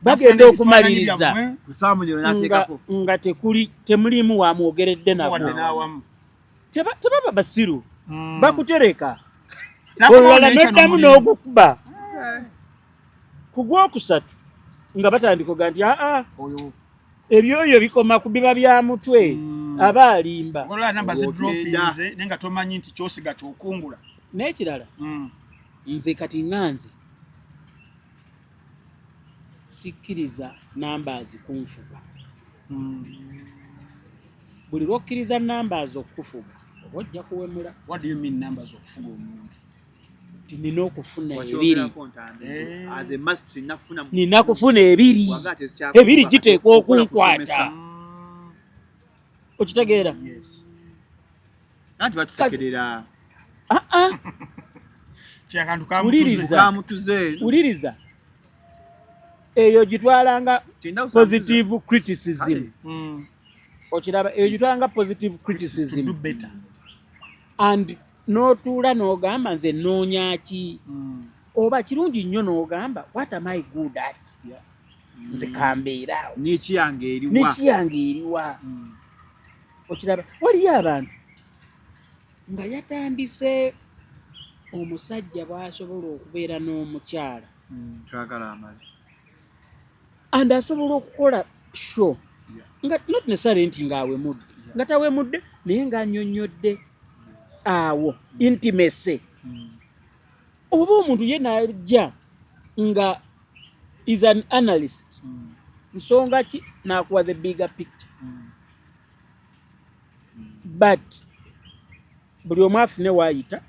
Bagenda okumaliriza Ku thumbnail nga, n'ateekako. nga tekuli temulimu wamwogeredde wadde nabo. n'awamu. Tebaba basiru, bakutereka Nakomawo olulala n'enkya noddamu n'omulimu. n'ogukuba ku gwokusatu nga batandika oga nti aa, Oyo. ebyoyo bikoma ku biba bya mutwe, aba alimba. Olaba namba Ogenda. zidropinze naye nga tomanyi nti kyosiga kyokungula. N'ekirala, nze kati nga nze sikkiriza numbers kunfuga. Buli lwokkiriza numbers okukufuga, oba ojja kuwemula. What do you mean numbers okufuga omuntu? Nti nina okufuna ebiri. Wakyogerako Ntambi. As a must, nafuna Nina kufuna ebiri. Wanga ate zikyakufuga, Ebiri giteekwa okola okunkwata. kusomesa. Okitegeera? Yes. Anti batusekerera. Ah, ah. Ti akantu kamutuze. Wuliriza. Kamutuze. Wuliriza, eyo gitwalanga Tinda usambuze. positive criticism. Kale. Okiraba, eyo gitwalanga positive To do criticism better. And n'otuula n'ogamba, nze nnoonya ki? Oba kirungi nnyo n'ogamba, what am I good at? Yeah. Nze kambeeraawo. Niche yange eriwa? Niche yange eriwa? Okiraba, waliyo abantu nga yatandise omusajja bw'asobola okubeera n'omukyala Twagala amale. And asobola okukola show nga not necessarily nti ng'awemudde, nga tawemudde, naye ng'annyonnyodde awo intimacy, oba omuntu ye n'ajja nga is an analyst, nsonga ki n'akuwa the bigger picture. But buli omu afune waayita.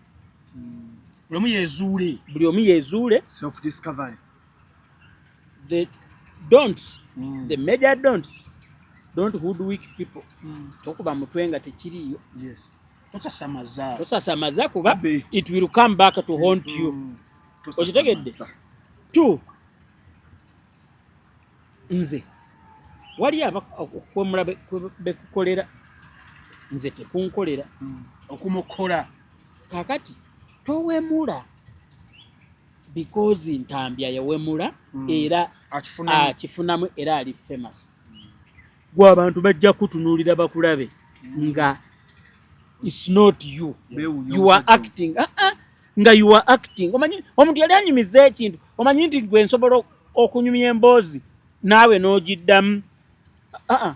Buli omu yezuule. Buli omu yezuule. Self discovery. The don'ts, the major don'ts: don't hoodwink people. Tokuba mutwe nga tekiriiyo. Yes. Tosasamaza. Tosasamaza, kuba Abe. it will come back to haunt you. Okitegedde? Two, nze wali okuwemula bekukolera, nze tekunkolera. Okumukola. Kakati towemula because Ntambya yawemula era akifunamu. Akifunamu era ali famous. Gwe abantu bajja kutunuulira bakulabe nga it's not you. Beewuunya You are omusajja. acting. Ah, ah, nga you are acting. Omanyi omuntu yali anyumiza ekintu, omanyi nti gwe nsobola okunyumya emboozi naawe n'ogiddamu. Ah, ah.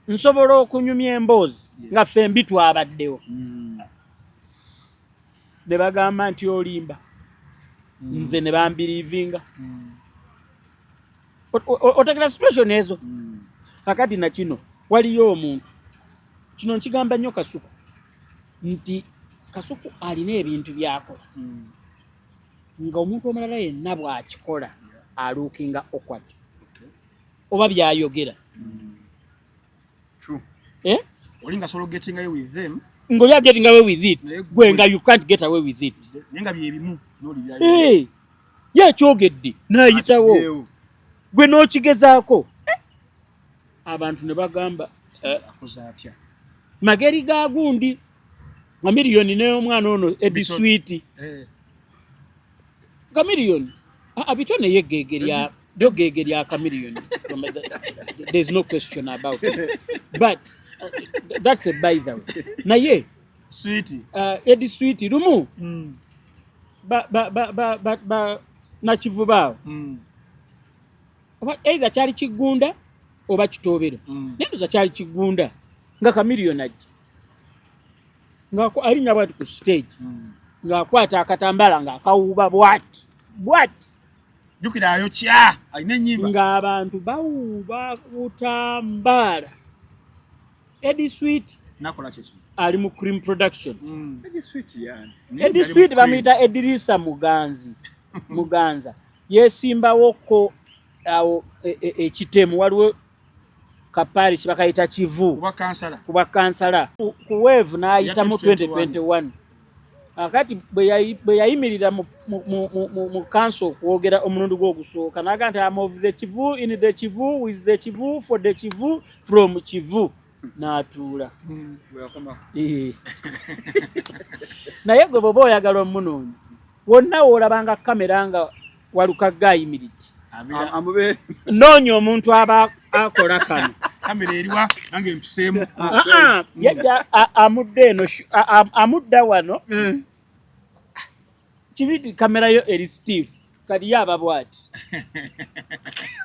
Nsobola okunyumya emboozi nga ffembi twabaddewo ne bagamba nti olimba, nze ne bambelievinga. Otegera situation ezo? Kakati nakino waliyo omuntu, kino nkigamba nnyo Kasuku, nti Kasuku alina ebintu byakola nga omuntu omulala yenna bw'akikola alookinga awkward, oba byayogera. True. Eh? Oli nga asobola getting away with them. Ng'oli getting away with it, Naye gwe nga you can't get away with it. Naye nga byebimu n'oli byayo. Hey, ye akyogedde n'ayitawo. Akibyewo. Gwe n'okigezaako. Eh, abantu ne bagamba, eh, Akoze atya? Mageri ga gundi Kamiliyoni n'omwana ono Eddie Bitone. Sweet. Eh. Kamiliyoni abitone ye geege lya lyo, geege lya Kamiliyoni, there's no question about it, but that's a by the way. Naye Sweet. Eddie Sweet lumu ba, ba, ba, ba, ba, ba, nakivubaawo oba either kyali Kigunda oba Kitoobero, naye ndoza kyali Kigunda, nga Kamiliyoni ajja nga alinnya bwati ku stage, ng'akwata akatambala ng'akawuuba bwati bwati. Jjukira ayokya alina ennyimba. Ng'abantu bawuuba butambaala. Eddie Sweet Nakola kyekyo. ali mu Cream Production. Eddie Sweet yani. Eddie Sweet bamuyita Edirisa Muganzi Muganza, yesimbawoko awo ekitemu, waliwo kaparish bakayita Kivu. Kuba kansala. Kuba kansala ku wave n'ayitamu. Ya 2021. 2021. Akati bwe yayimirira mu kanso okwogera omulundi gwe ogusooka, n'agamba nti, "I'm of the Kivu, in the Kivu, with the Kivu, for the Kivu, from Kivu," n'atuula. Eh. Naye gwe bw'oba oyagala omunoonya wonna, woolabanga kamera nga Walukagga ayimiridde. Amube Noonya omuntu aba akola kano. Kamera eriwa nange mpiseemu. Ah, ah, yajja amudda eno amudda wano. Kibiti kamera yo eri Steve kati ye aba bwati.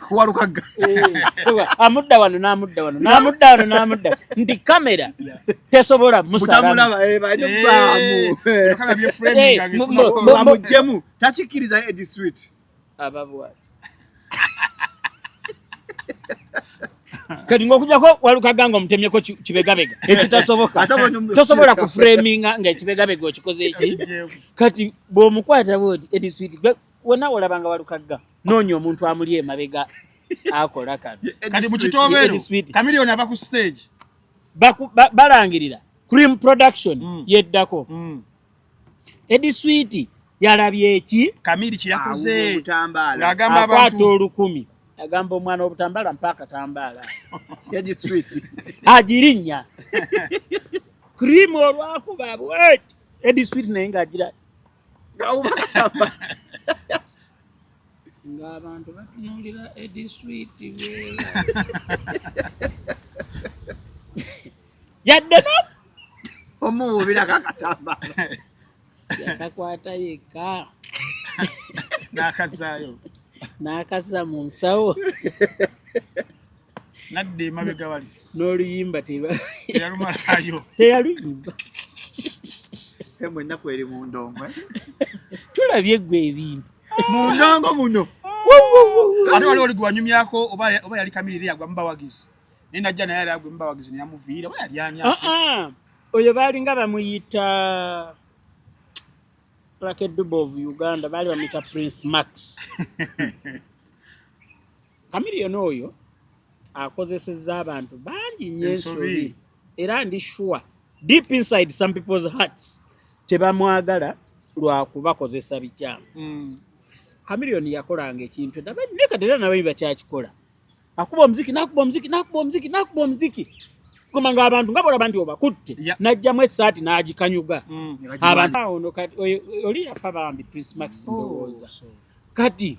Kuwalukagga. Eh, amudda wano n'amudda wano n'amudda wano n'amudda nti kamera tesobola musalamu. Mutamulaba eh bajja baamu. Kamera bye framing Eh, ng'efuna Bamuggyemu takikkiriza Eddie Sweet. Aba bwati kati ng'okujjako Walukagga nga omutemyeko kibegabega ekitasoboka. Ate abonye Tosobola kuframinga nga ekibegabega okikoze eki. Kati bw'omukwata bwoti Eddie Sweet wonna olabanga Walukagga, noonya omuntu amuli emabega akola kano. Kati mu kitobero Eddie Sweet. Chameleone ava ku stage. Balangirira Cream Production yeddako. Eddie Sweet yalabye eki? Kamiri kyeyakoze. Awuba obutambaala. Ng'agamba akwata abantu 1000 agamba omwana w'obutambaala mpa akatambaala. Eddie Sweet. Agirinnya Cream olwakuba bweti Eddie Sweet naye ng'agira Awuba akatambaala. Ng'abantu batunuulira Eddie Sweet bwe yadde no Omuwubirako akatambaala. Yakakwata yekka. N'akazaayo. N'akazza mu nsawo. Nadda emabega wali. N'oluyimba teyalumalayo. Teyaluyimba. Emu ennaku eri mu ndongo. Eh? Tulabye ggwe ebintu. Mu ndongo muno. Ate wali oli gwanyumyako oba yali Kamiri yagwa mubawagizi. Naye najja naye yali agwa mubawagizi ne yamuviira oba yali ani ate? Ah, ah. Oyo baalinga bamuyita Lucky Dube of Uganda, baali bamuyita Prince Max. Chameleone oyo akozesezza abantu bangi nnyo Ensobi. ensobi, era ndi sure deep inside some people's hearts tebamwagala lwakubakozesa bikyamu. Chameleone yakolanga ekintu naye kati era nabayi bakyakikola, akuba omuziki n'akuba omuziki n'akuba omuziki n'akuba omuziki goma ng'abantu nga bolaba nti obakutte, n'ajjamu essaati n'agikanyuga. Abantu ono kati oli yafa bambi Prince Max ndowooza. Kati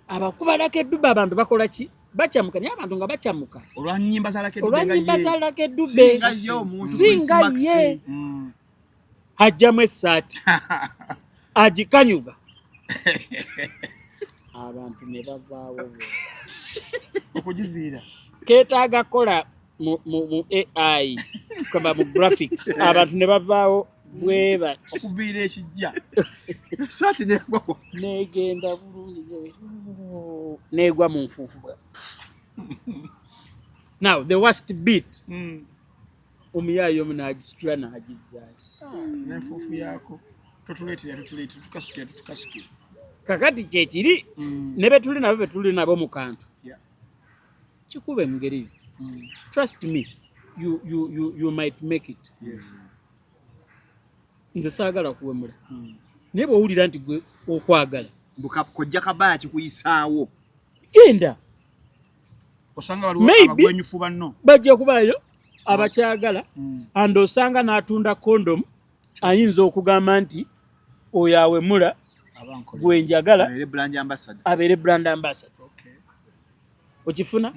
abakuba Lucky Dube abantu bakola ki? Bakyamuka, naye abantu nga bakyamuka olwa nnyimba za Lucky Dube olwa nga nnyimba ye. za Lucky Dube. Singa ye omuntu Singa Prince Max. ye ajjamu essaati agikanyuga abantu ne bavaawo bo. Okugiviira. Keetaaga kukola mu AI kaba mu graphics, abantu ne bavaawo bwe bati. Okuviira ekijja. Essaati negwa. Negenda bulungi negwa mu nfuufu bwe. Now the worst bit, omuyaayi omu n'agisitula n'agizzaayo. N'enfuufu yaako totuleetera totuleetera tukasukira tutukasukira. Kakati kyekiri ne betuli nabo betuli nabo mu kantu. Kikube mu ngeri yo. Trust me, you might make it. Nze saagala kuwemula, naye bw'owulira nti gwe okwagala Kojja kabaya kikuyisaawo. Genda. Osanga waliwo Maybe. abagwenyufu banno. Bajja kubaayo abakyagala and osanga n'atunda condom ayinza okugamba nti oyo awemula Abankola. gwe njagala Abeere brand ambassador. Abeere brand ambassador. Okifuna,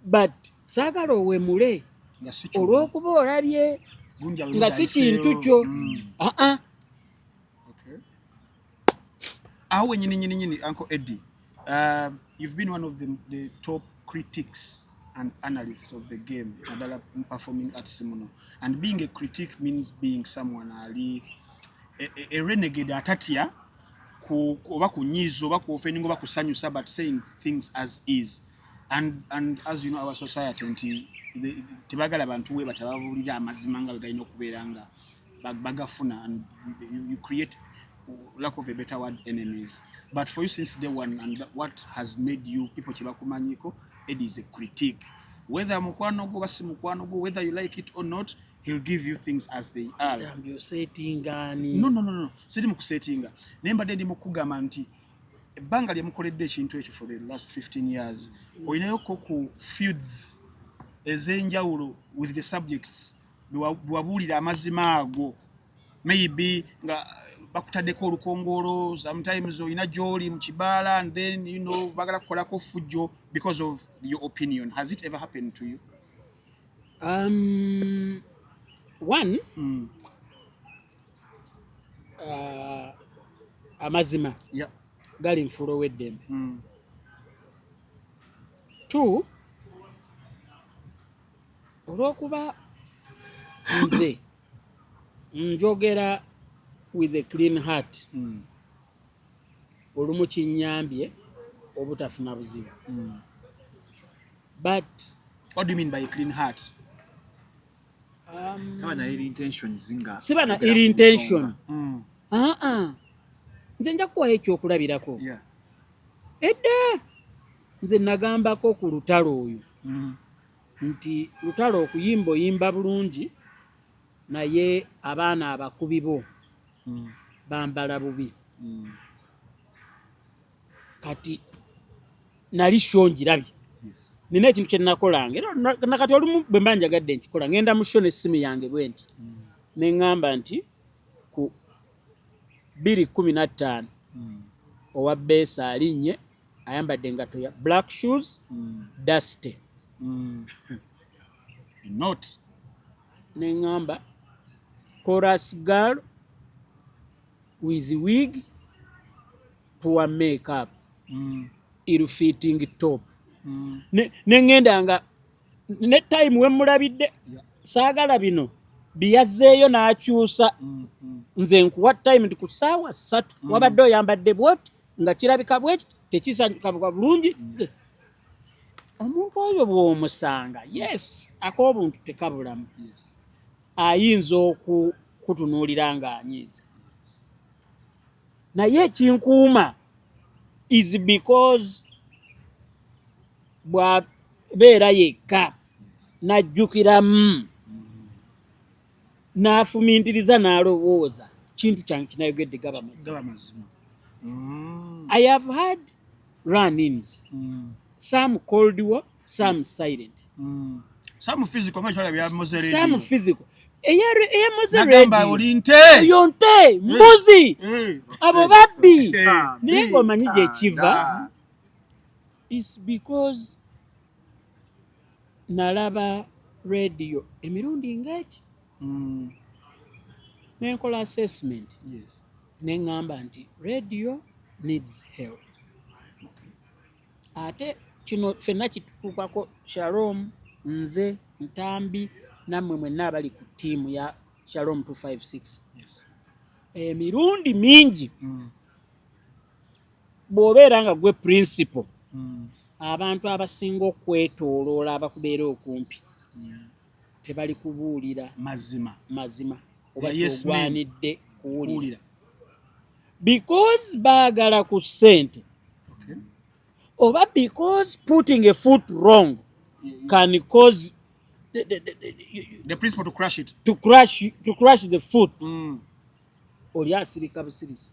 but saagala owemule Nga si kyo. olw'okuba olabye Gunja nga si kintu kyo. Aa. Okay. Awo wenyini nyini nyini, Uncle Eddie, you've been one of the top critics and analysts of the game naddala mu performing arts muno, and being a critic means being someone ali a renegade atatya oba kunyiiza oba kuoffending oba kusanyusa, but saying things as is. And as you know, our society nti tebagala bantu we batababulira amazima nga bwe galina okubeera nga bagafuna, and you create, lack of a better word, enemies. But for you, since day one, and what has made you people kyebakumanyiko, Eddie is a critic, whether mukwano gwo oba si mukwano gwo, whether you like it or not, he'll give you things as they are. Tambi osetingaani? No, siri mu kusetinga, naye mbadde ndi mu kugamba nti ebbanga lye mukoledde ekintu ekyo for the last 15 years, olinayoko ku feuds ez'enjawulo with the subjects bwe wabuulira amazima ago, maybe nga Bakutaddeko olukongoolo. Sometimes olina gy'oli mu kibaala and then bagala kukolako fujjo because of your opinion. Has it ever happened to you? One, amazima gali nfulo w'eddembe. Two, olw'okuba nze njogera with a clean heart, olumu kinnyambye obutafuna buzibu, but What do you mean by a clean heart? Taba na ill intentions nga Siba na oyogera ill ku intention. nsonga. Aa, nze nja kuwayo ekyokulabirako. Edda nze nagambako ku Lutalo oyo nti, "Lutalo, okuyimba oyimba bulungi, naye abaana abakubi bo bambala bubi." Kati nali show ngirabye. Nina ekintu kye nakolanga era nakati olumu bwe mba njagadde nkikola, ngenda mu show n'essimu yange bwe nti, ne ŋŋamba nti ku 2:15 owa beesa alinnye, ayambadde engatto ya black shoes, dusty. Not Ne ŋŋamba, "Chorus girl with wig, poor makeup, ill fitting top." Ne ŋŋenda nga ne time we mulabidde. Saagala bino biyazzeeyo n'akyusa. Nze nkuwa time nti ku ssaawa 3 wabadde oyambadde bwoti nga kirabika bweti, tekisanyuka bulungi. Omuntu oyo bw'omusanga, yes, ak'obuntu tekabulamu, ayinza okukutunuulira ng'anyiiza, naye ekinkuuma is because bw'abeera yekka n'ajjukiramu n'afumintiriza n'alowooza, kintu kyange kinayogedde gaba mazima. Gaba mazima. I have had run-ins, some cold war, some silent. Some physical nga kyala bya Mowzey Radio. Some physical, eya Mowzey Nagamba Radio. oli nte. Oyo nte, mbuzi, abo babbi. Naye ng'omanyi gye kiva is because nalaba radio emirundi ngaki, nenkola assessment, neŋŋamba nti radio needs help. Ate kino ffenna kitutuukako, Shalom, nze, Ntambi, nammwe mwenna abali ku ttiimu ya Shalom 256. Emirundi mingi bw'obeera nga gwe principal, abantu abasinga okwetooloola abakubeera okumpi tebali kubuulira mazima. Mazima oba Yeah, yes, men. kyogwanidde kuwulira, Kuwulira. Because baagala ku ssente oba because putting a foot wrong can cause the principle to crush it. To crush the foot. Oli asirika busirisi.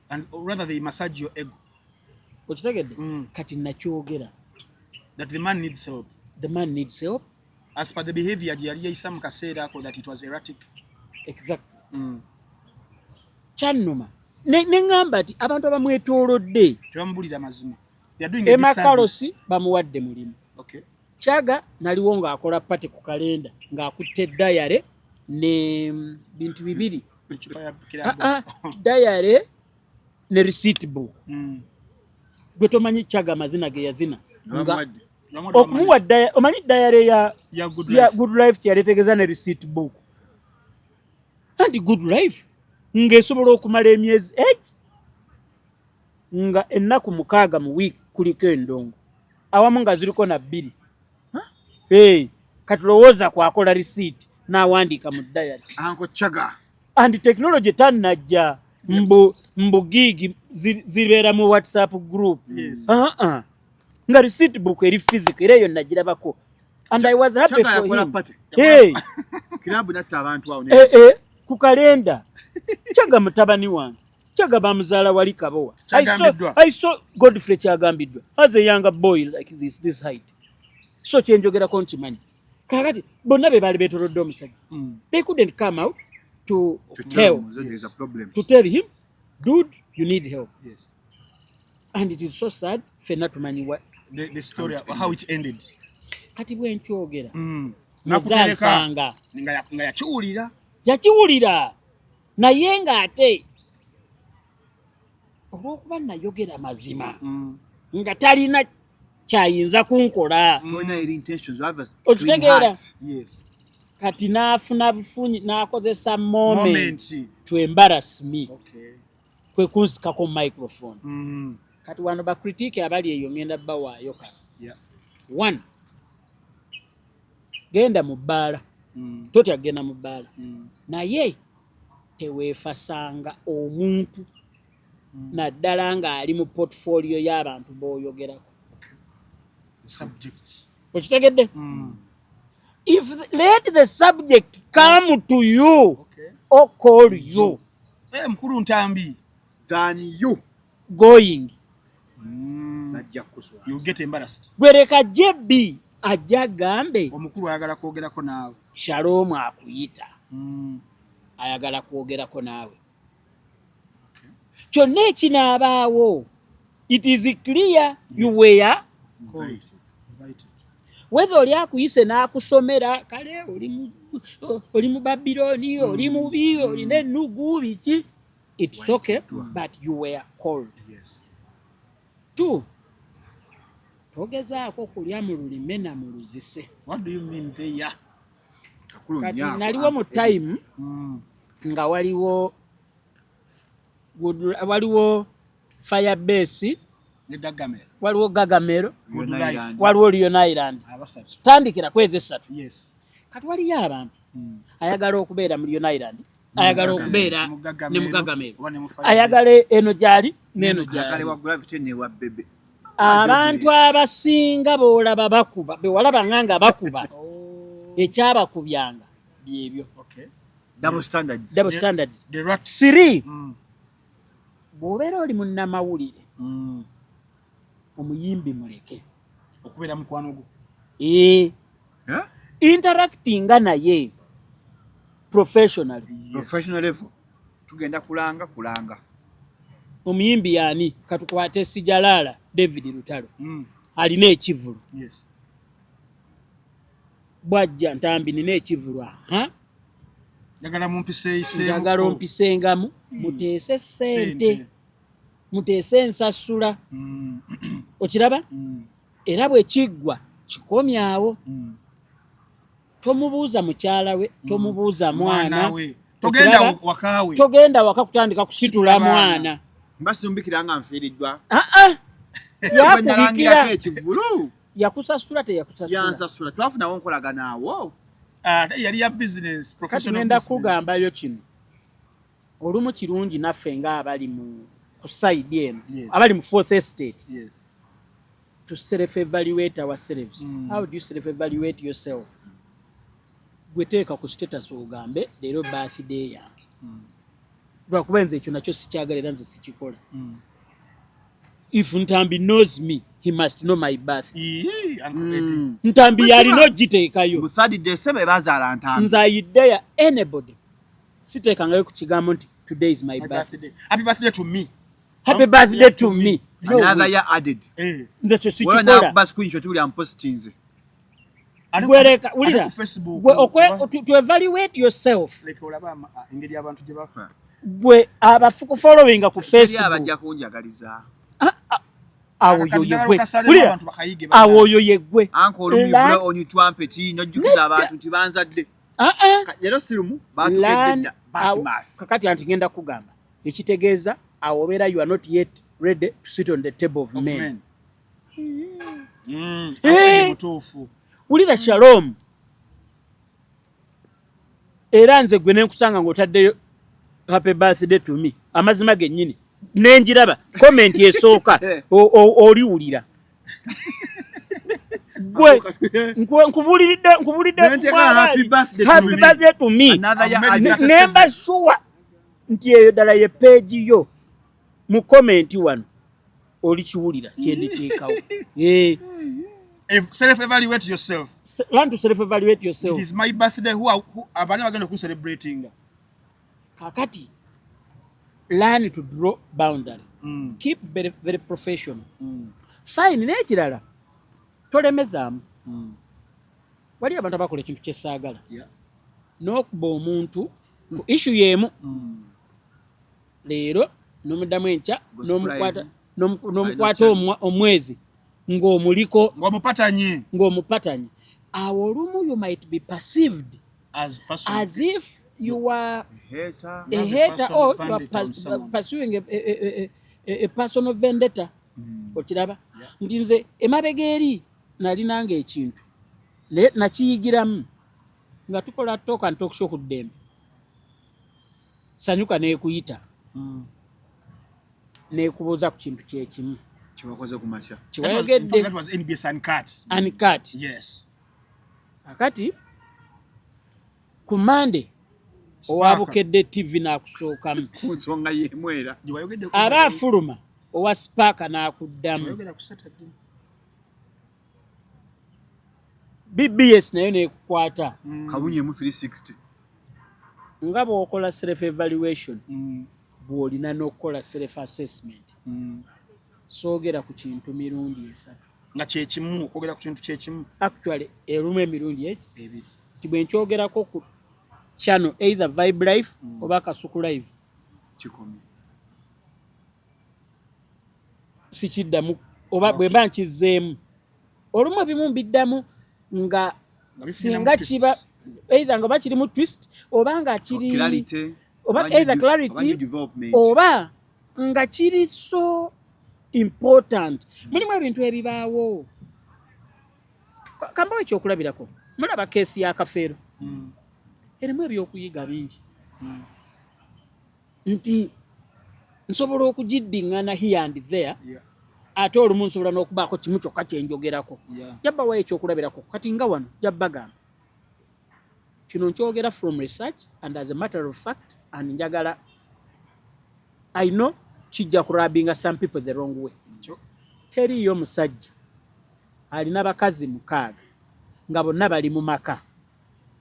And rather they massage your ego. Okitegedde? Kati nakyogera that the man needs help. The man needs help. As per the behavior gye yali yayisa mu kaseera ako, that it was erratic. Exactly. Kyannuma ne ŋŋamba nti abantu abamwetoolodde tebamubulira mazima. They are doing a Emma disservice. Carlos bamuwadde mulimu. Kyaga naliwo ng'akola party ku kalenda ng'akutte diary ne bintu bibiri. Ecupa ya Ah, kirabo. ah, diary ne receipt book. Gwe tomanyi Kyaga amazina ge yazina. Bamuwadde. Bamuwadde. Okumuwa omanyi diary ya Ya Good ya Life. Good Life kyeyaletegeza ne receipt book, anti Good Life ng'esobola okumala emyezi egi nga ennaku 6 mu wiiki kuliko endongo, awamu nga ziriko na bbiri. Hey, kati lowooza kwakola receipt n'awandiika mu diary. Uncle Chaga. And technology tannajja mbu gig zibeera mu WhatsApp group. Uh-uh. Nga receipt book eri physical, era eyo nagirabako and I was happy Chaga for yakola him. party. Hey, Kilabu natta abantu awo. eh, eh, ku kalenda. Kyaga mutabani wange, Kyaga bamuzaala wali Kabowa. Kyagambiddwa. I saw Godfrey Kyagambiddwa as a younger boy like this height, so kyenjogerako nkimanyi. Kakati bonna be baali beetolodde omusajja, they couldn't come out. to To tell help him that there's a problem. To tell him, dude, you need help. And it is so sad, fenna tumanyi The story, how it ended. Kati bwe nkyogera, Nakutereka muzansanga nga yakiwulira. Yakiwulira, naye ng'ate olw'okuba nayogera mazima nga talina kyayinza kunkola. Tolina eri intentions, you have a clean Okitegeera? heart. Yes. Kati n'afuna bufunyi n'akozesa moment Moment. to embarrass me, kwe kunsikako microphone. Kati wano ba critic abali eyo ngenda bawaayo kano. One, genda mu bbaala. Totya genda mu bbaala, naye teweefasanga omuntu, naddala ng'ali mu portfolio y'abantu b'oyogerako. The subject. Okitegedde? If the, let the subject come to you or call you. Eh, mukulu Ntambi. Than you. Going. Najja kukuswaza. You get embarrassed. Gwereka jebbi ajja agambe, Omukulu ayagala kwogerako naawe. Shalom akuyita, ayagala kwogerako naawe. Kyonna ekinaabaawo, it is clear you were Called. Invited. Whether oli akuyise n'akusomera, kale oli mu Babiloni, oli mubi, olina ennugu, biki, it's okay, but you were called. Two, togezaako kulya mu lulime na mu luzise. What do you mean there? Kakulu Kati nnyo ako. naliwo mu time nga waliwo waliwo Firebase, Ne Gagamel. Waliwo Gagamero, Good Leone Life. Island. Waliwo Leone Island. Abasatu. Tandikira kwezi esatu. Kati waliyo abantu ayagala okubeera mu Leone Island, ayagala okubeera Mu ne Gagamero, mu Gagamero, oba ne mu Firebase. Ayagala eno gyali n'eno Ayagala gyali. wa Gravity ne wa Bebe. Abantu abasinga boolaba bakuba, bewalabanga nga bakuba, ekyabakubyanga byebyo. Double standards. Double standards. The rats. Three, bw'obeera oli munnamawulire, omuyimbi muleke. Okubeera mukwano gwo. Ee. Eh? Interactinga naye professionally. Professional level. Tugenda kulanga kulanga. Omuyimbi yaani? Katukwate Sijalaala David Lutalo, alina ekivulu. Bwajja, Ntambi, nina ekivulu, aha. Njagala mumpiseeyiseemu. Njagala ompisengamu, muteese sente, Sente. Muteese ensasula. Okiraba? Era bwe kiggwa kikomyawo. Tomubuuza mukyala we, tomubuuza mwana. Mwana we. Togenda Okiraba? waka we. Togenda waka kutandika kusitula Baana. mwana. Mbasimbikira nga nfiiriddwa. Ah, ah. Bwe Yakubikira. nalangirako ekivulu. Yakusasula teyakusasula? Yansasula. Twafunawo nkolagana awo. Ate yali ya business, Kati professional ngenda business. kugambayo kino, olumu kirungi naffe ng'abali mu ku side eno, abali mu fourth estate, to self evaluate ourselves. How do you self evaluate yourself? Gwe teeka ku status ogambe, leero birthday yange. Lwakuba nze ekyo nakyo sikyagala era nze sikikola. If Ntambi knows me, he must know my birth. Ii, Uncle Eddie. Ntambi yalina ogiteekayo. Mu third December bazaala Ntambi. Nze I dare anybody, siteekangayo ku kigambo nti today is my My birthday. birthday. Happy birthday to me. Happy birthday to me. No Another way. year added. Eh. Nze kyo Wewe sikikola. nakuba screenshot buli ampostinze. Gwereka Ate wulira ku Facebook, gwe to evaluate yourself. Leka olabe engeri abantu gye bafa. Gwe abafukufollowinga ku Teri Facebook, abajja kunjagaliza. Awo Kati yo njagala yegwe. okasalemu Wulira, abantu bakayige awo oyo yeggwe. Anko olumu Learn- you blow on your trumpet n'ojjukiza abantu nti banzadde. Ah, ah. Leero si lumu baatugedde Learn dda birth math. Kakati anti ngenda kugamba ekitegeeza awo obeera you are not yet ready to sit on the table of Of men. men. Eh. Uncle mutuufu. Wulira, Shalom, era nze gwe nenkusanga ng'otaddeyo happy birthday to me, amazima gennyini nenjiraba comment esooka oliwulira gwe nkubuliridde nkubulidde. Nenteeka happy birthday to happy me. birthday to me. Another year I've made added. it. Nemba sure nti eyo ddala ye page yo, mu comment wano olikiwulira kyenditeekawo. Eh, Self evaluate yourself. Learn to self evaluate yourself. It is my birthday. Who abaana bagenda okucelebratinga? Kakati learn to draw boundary. Keep very, very professional. Fine. N'ekirala, tolemezaamu. Wali abantu abakola ekintu kyesaagala n'okuba omuntu ku issue y'emu leero, n'omuddamu enkya, Gospel n'omukwata live. n'omukwata omwezi ng'omuliko ng'omupatanye ng'omupatanye. Awo olumu you might be perceived as person as if you are Hater. a have a hater personal or you are vendetta on someone. pursuing a personal vendetta. Okiraba nti nze emabega eri nalinanga ekintu, naye nakiyigiramu nga tukola talk and talk show ku Ddembe. Sanyuka neekuyita nekubuuza ku kintu kyekimu Kyewakoze ku makya. That was- in kiwayogedde. fact, that was NBS Uncut. Uncut. Yes. Akati ku Mande owabukedde TV n'akusookamu Ku nsonga y'emu era. Gye wayogedde aba afuluma, owa Spark n'akuddamu. Wayogera ku Saturday. BBS nayo nekukwata. Kawunyemu 360. Nga bw'okola self evaluation, bw'olina n'okukola self assessment. Soogera ku kintu mirundi esatu. Nga kyekimu, okwogera ku kintu kyekimu. Actually, erumu emirundi eki Ebiri. Ti bwe nkyogerako ku channel, either Vibe Life oba Kasuku Live, Kikomye. Sikiddamu, oba bwe mba nkizzeemu olumu ebimu mbiddamu nga Nga bifuna singa mu twists. kiba either nga oba kirimu twist oba nga kiri Clarity. oba Oba new either clarity oba new development. Oba nga kiri so important. Mulimu ebintu ebibaawo. Kambawo ekyokulabirako, mulaba case ya Kafeero, erimu ebyokuyiga bingi nti nsobola okugiddiŋŋana here and there, ate olumu nsobola n'okubaako kimu kyokka kyenjogerako. Jabbawayo ekyokulabirako kati nga wano jabbagamba kino nkyogera from research and as a matter of fact, and njagala, I know kijja kurabinga some people the wrong way. Teriiyo musajja alina bakazi mukaaga nga bonna bali mu maka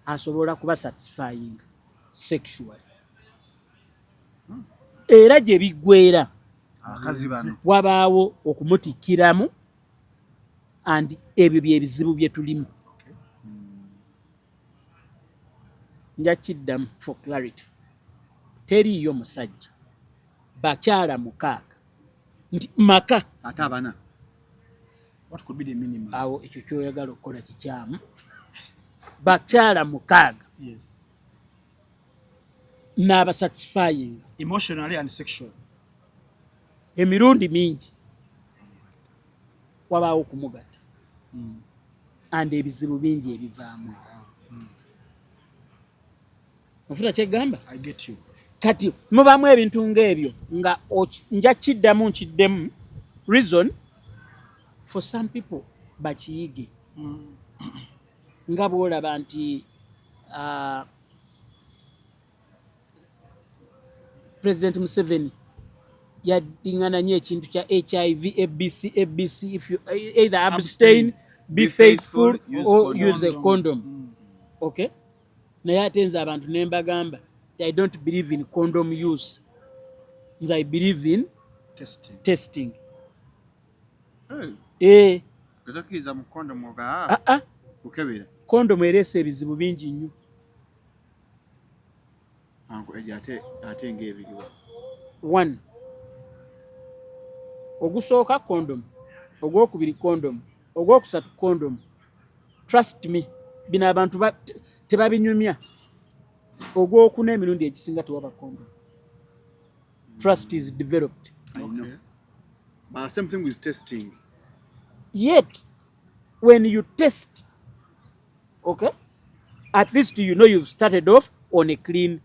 asobola kuba satisfying sexually, era gye biggweera Abakazi bano. Wabaawo okumutikkiramu, and ebyo byebizibu bye tulimu. Nja kiddamu for clarity: teriiyo musajja bakyala mukaaga nti maka Ate abana. What could be the minimum? Awo ekyo kyoyagala okukola kikyamu. Bakyala mukaaga n'abasatisfying Emotionally and sexually. Emirundi mingi wabaawo okumugatta and ebizibu bingi ebivaamu. Ofuna kyegamba? I get you. Kati mubamu ebintu ng'ebyo nga nja kiddamu nkiddemu reason for some people bakiyige nga bwolaba nti President Museveni yaddiŋŋana nnyo ekintu kya HIV, ABC, ABC, if you either abstain, be faithful, use or condom. use a condom. Okay, naye ate nze abantu ne mbagamba nti I don't believe in condom use, nze I believe in Testing. Testing. Eh, Tokkiriza mu condom oga ah, ah, kukebera. Condom ereese ebizibu bingi nnyo. Anko ejo ate ng'ebiriwa. One, ogusooka condom, ogwokubiri condom, ogwokusatu condom. Trust me, bino abantu tebabinyumya. Ogwokuna emirundi egisinga tewaba condom, trust is developed. I know. But same thing with testing. Yet when you test, okay, at least you know you've started off on a clean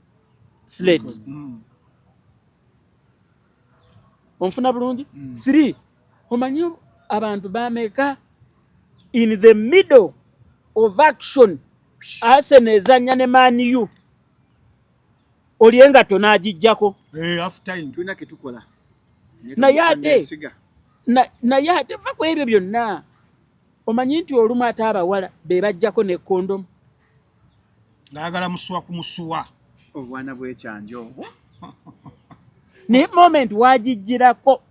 slate. Onfuna bulungi? Three, omanyi abantu bameka in the middle of action, Arsenal ezanya ne Man U, oli engatto n'agijjako. Eh, half time. Tulina ke tukola. Naye naye ate va ku ebyo byonna, omanyi nti olumu ate abawala be bajjako ne kondomu. Ng'ayagala musuwa ku musuwa. Obwana bwekyanja obwo. Naye moment wagijjirako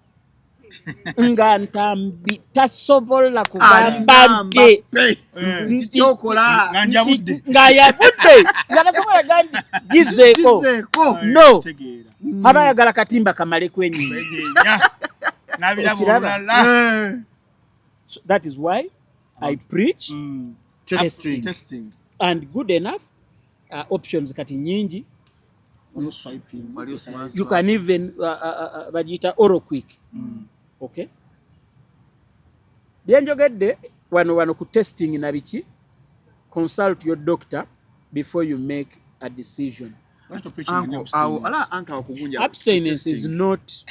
nga Ntambi tasobola kugamba nti nti kyokola Nga njabudde. Ng'ayabudde, nga tasobola gandi gizeeko. Gizeeko. No. Kitegeera. Aba ayagala katimba kamale kwenyini. Kwenyenya. N'abiraba Okiraba? olulala. So that is why I preach Testing. Testing. and good enough options kati nyingi. Waliwo swiping. Waliwo smart. You can even bagiyita oral quick. Okay, byenjogedde wano wano ku testing na biki, consult your doctor before you make a decision. Lwaki topreaching Uncle, abstinence? awo ala uncle awo kugunja. Abstinence is not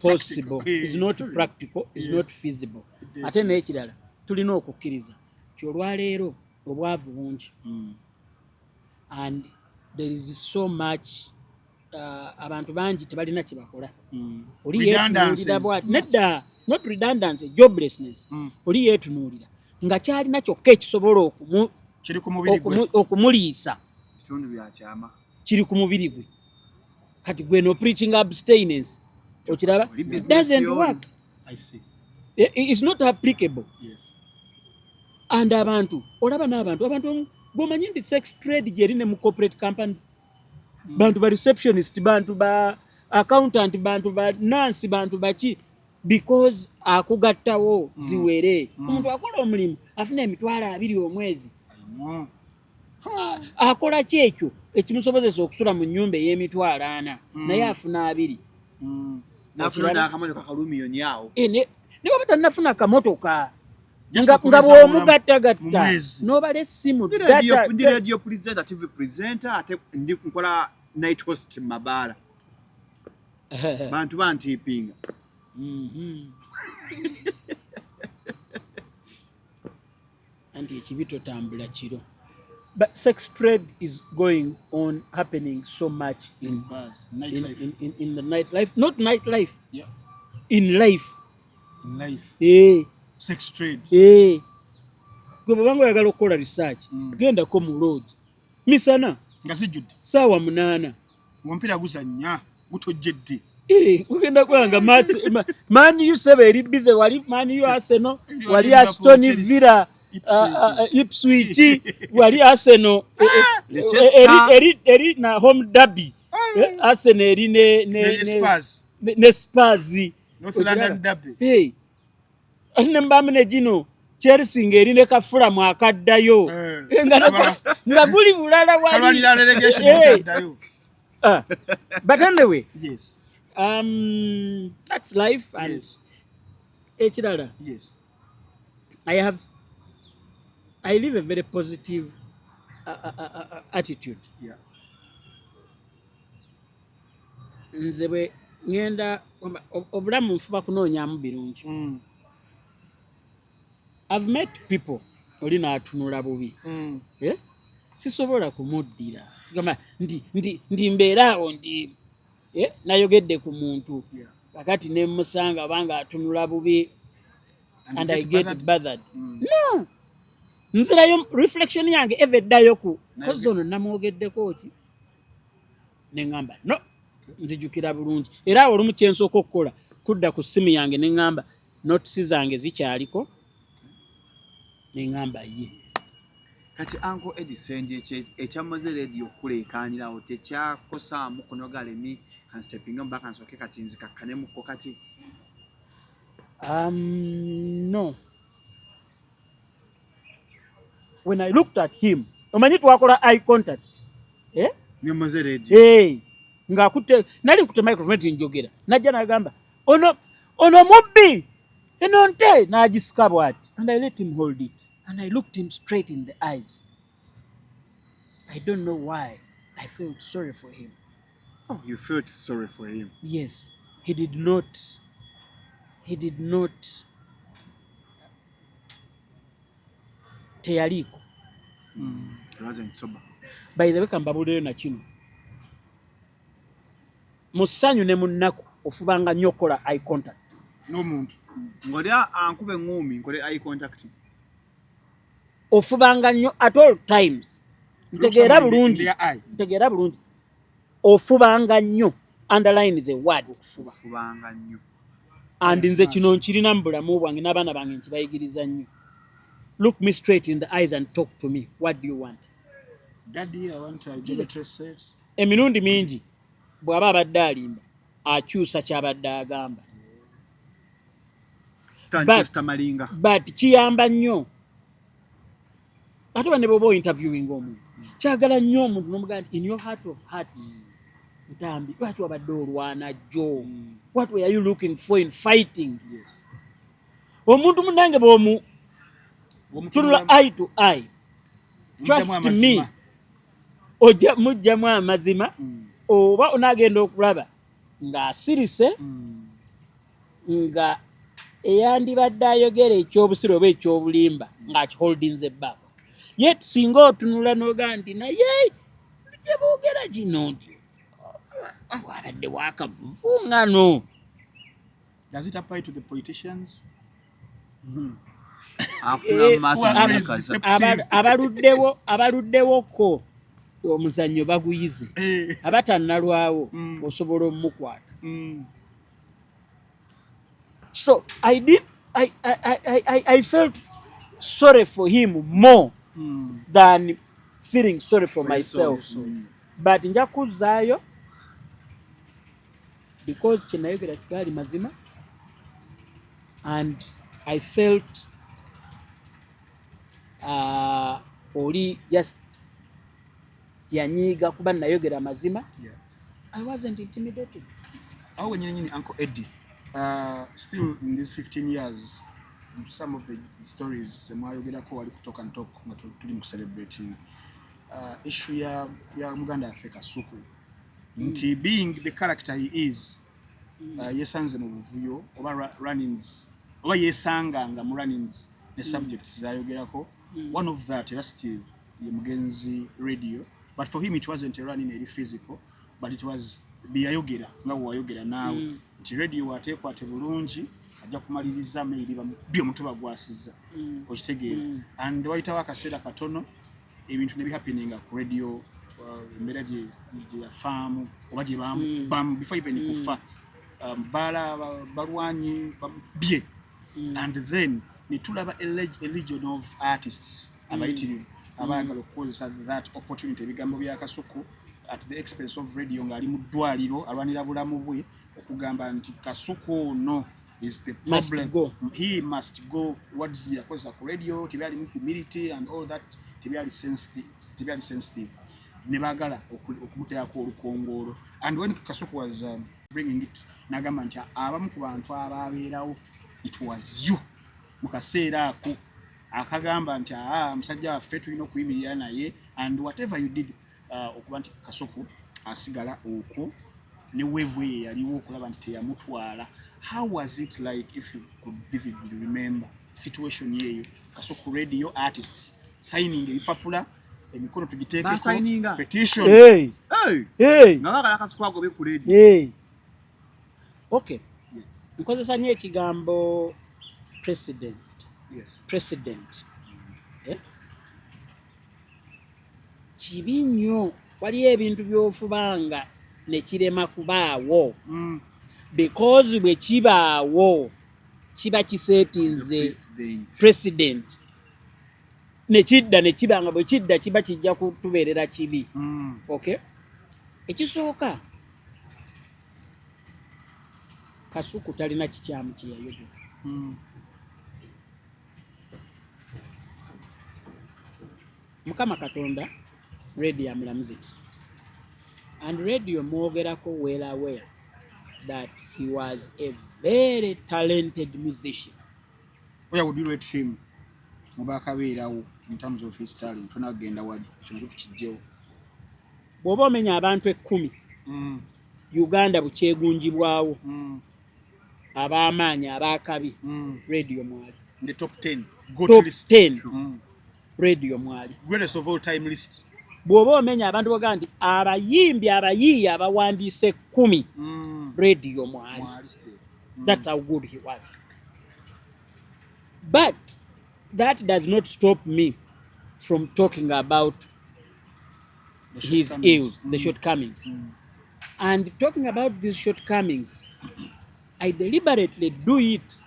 possible, Practical. is not practical, is not feasible. Ate n'ekirala, tulina okukkiriza ti olwaleero obwavu bungi and there is so much abantu bangi tebalina kyebakola. Oli Redundancies. yeetunuulira bwati, nedda, not redundancy, joblessness. Oli yeetunuulira nga kyalina kyokka ekisobola Kiri ku mubiri gwe. okumuliisa Bitundu bya kyama. Kiri ku mubiri gwe. Kati gwe no preaching abstinence, okiraba? Oli It business doesn't yoli. work. I see. It's not applicable. And abantu olaba n'abantu abantu gwomanyi nti sex trade gyeri ne mu corporate companies, bantu ba receptionist, bantu ba accountant, bantu ba nurse, bantu baki, because akugattawo ziwere. Omuntu akola omulimu afuna 20,000 omwezi. Akola ki ekyo ekimusobozesa okusula mu nnyumba ey'emitwalo 40, naye afuna 20? Nafuna Okiraba? n'akamotoka kalumiyoni awo. Eh, ne baba tannafuna kamotoka, Just nga okubeeza bw'omugattagatta mu mwezi. n'obala essimu, Ndi data. ndi radio presenter, TV presenter, ate ndi nkola night host mu mabaala. Bantu bantiipinga. Anti ekibi totambula kiro. But sex trade is going on, happening so much in, Bars, in, nightlife. in the nightlife, not nightlife, in life. In life. Eh. Sex trade. Eh. Gwe bwobanga oyagala okukola research, gendako mu lodge misana, Nga zijjudde. saawa 8. Omupiira guzannya gutojjedde. Eh, ugenda kulanga Man U sebe eri busy, wali Man U, Arsenal, Eri wali wali Aston Liverpool, Villa, Ipswich. Ipswich, wali Arsenal, Leicester. eri na home derby. Arsenal eri Ne Spurs. ne Spurs. North London derby. Hey. Ate ne mbamu ne gino Chelsea ng'eri ne kafulamu akaddayo. Nga guli bulala wali. Kalwanira relegation okaddayo. Ah. But anyway, that's life and ekirala, I live a very positive attitude. Nze bwe ŋŋenda obulamu nfuba kunoonyamu birungi. I've met people, oli n'atunula bubi. Eh? Sisobola kumuddira. Gamba nti mbeera awo nti nayogedde ku muntu, kakati ne musanga abanga atunula bubi and I get bothered. No, nzirayo reflection yange eva eddayo ku kozi ono namwogeddeko ki, neŋŋamba no, nzijukira bulungi. Era awo olumu kyensooka okukola kudda ku ssimu yange neŋŋamba notes zange zikyaliko, neŋŋamba ye. Kati Uncle Eddie Ssenje, ekyamaze radio okuleekaanirawo tekyakosaamu kunoga lemi kanstepinga mubaka nsooke kati nzikakkanemuko kati? No. When I looked at him, omanyi twakola eye contact. Eh? Nemaze radio. Hey. Ng'akutte, nali nkutte microphone nti njogera. Najja n'agamba, ono ono mubbi, eno nte, n'agisika bw'ati. And I let him hold it. And I looked him straight in the eyes. I don't know why I felt sorry for him. Oh, you felt sorry for him? Yes. He did not teyaliiko. He wasn't sober. By the way, kambabuleyo na kino, mu ssanyu ne mu nnaku ofubanga nnyo okukola eye contact n'omuntu. Ng'oli ankuba eŋŋuumi nkole eye contact? Ofubanga nnyo at all times. Ntegeera bulungi. In their eye. Ntegeera bulungi. Ofubanga nnyo, underline the word okufuba. Okufubanga nnyo. And nze kino nkirina mu bulamu bwange n'abaana bange nkibayigiriza nnyo. Look me straight in the eyes and talk to me. What do you want? Daddy, I want a geometry set. Emirundi mingi bw'aba abadde alimba akyusa ky'abadde agamba. Tandika. But kiyamba nnyo ate ba ne bw'oba ointerviewing omuntu, kyagala nnyo omuntu n'omugamba nti in your heart of hearts, Ntambi, lwaki wabadde olwana jjo? What were you looking for in fighting? Omuntu munange bw'omu tunula eye to eye, trust me, ojja mujjamu amazima oba onaagenda okulaba ng'asirise nga eyandibadde ayogera ekyobusiru oba ekyobulimba ng'akiholdinze back. Yet singa otunula n'ogaa nti naye gye boogera kino nti wabadde wakavuvungano. Does it apply to the politicians? Afuna mu maaso n'akaza. Abaluddewo ko omuzannyo baguyize, abatannalwawo osobola omukwata. So I did I felt sorry for him more than feeling sorry for For myself. yourself. But nja kuzzaayo because kyenayogera kigaali mazima and I felt oli just yanyiiga kuba nayogera mazima. I wasn't intimidated. Awo wenyini nyini, Uncle Eddie, still in these 15 years, some of the stories mwayogerako wali ku Talk and Talk nga tuli mu celebrating issue ya muganda waffe Kasuku, nti being the character he is, yesanze mu buvuyo oba runnings oba yesanganga mu runnings ne subjects zayogerako. One of that era still ye mugenzi Radio, but for him it wasn't a running eri physical, but it was byeyayogera nga bwewayogera naawe nti Radio wateekwate bulungi ajja kumaliriza maybe bamubye omutu bagwasizza, okitegeera? And wayitawo akaseera katono ebintu ne bihappeninga ku Radio, embeera gye yafaamu oba gye before even kufa, bala balwanyi bye, and then ne tulaba a legion of artists abayitirivu abaagala okukozesa that opportunity, ebigambo bya Kasuku at the expense of Radio ng'ali mu ddwaliro alwanira bulamu bwe, okugamba nti Kasuku ono is the Must problem, go. He must go. Words byakozesa ku Radio tebyalimu humility and all that, tebyali sensitive, tebyali sensitive, ne baagala okumuteekako olukongoolo. And when Kasuku was bringing it, n'agamba nti abamu ku bantu ababeerawo, it was you mu kaseera ako akagamba nti aa musajja waffe tulina okuyimirira naye, and whatever you did, okuba nti Kasuku asigala okwo ne wave eyo yaliwo okulaba nti teyamutwala. How was it like, if you could vividly remember situation yeeyo, Kasuku, Radio, artists signing ebipapula, emikono tugiteekeko Basigninga? petition? Hey, Hey! hey, Nga baagala Kasuku agobe ku Radio. Hey. Okay, nkozesa nnyo ekigambo president. President, eh? Kibi nnyo, waliyo ebintu by'ofubanga ne kirema kubaawo because bwe kibaawo kiba kisetinze President. President ne kidda ne kiba nga bwe kidda kiba kijja kutubeerera kibi. Okay, ekisooka, Kasuku talina kikyamu kye yayogera. Mukama Katonda Radio amulamuze kisa, and Radio mwogerako well aware that he was a very talented musician. Where would you rate him mubakabeerawo in terms of his talent? Tonagenda wali, ekyo nakyo tukijjewo. Bw'oba omenya abantu 10 Uganda bukyegunjibwawo ab'amaanyi ab'akabi, Radio mwali. In the top 10 go Top list. 10, Radio mwali. Greatest of all time list. Bw'oba omenya abantu boga nti abayimbi abayiiya abawandiise 10, Radio mwali. Mwali still. That's how good he was, but that does not stop me from talking about The his shortcomings. ills, the shortcomings. And talking about these shortcomings, I deliberately do it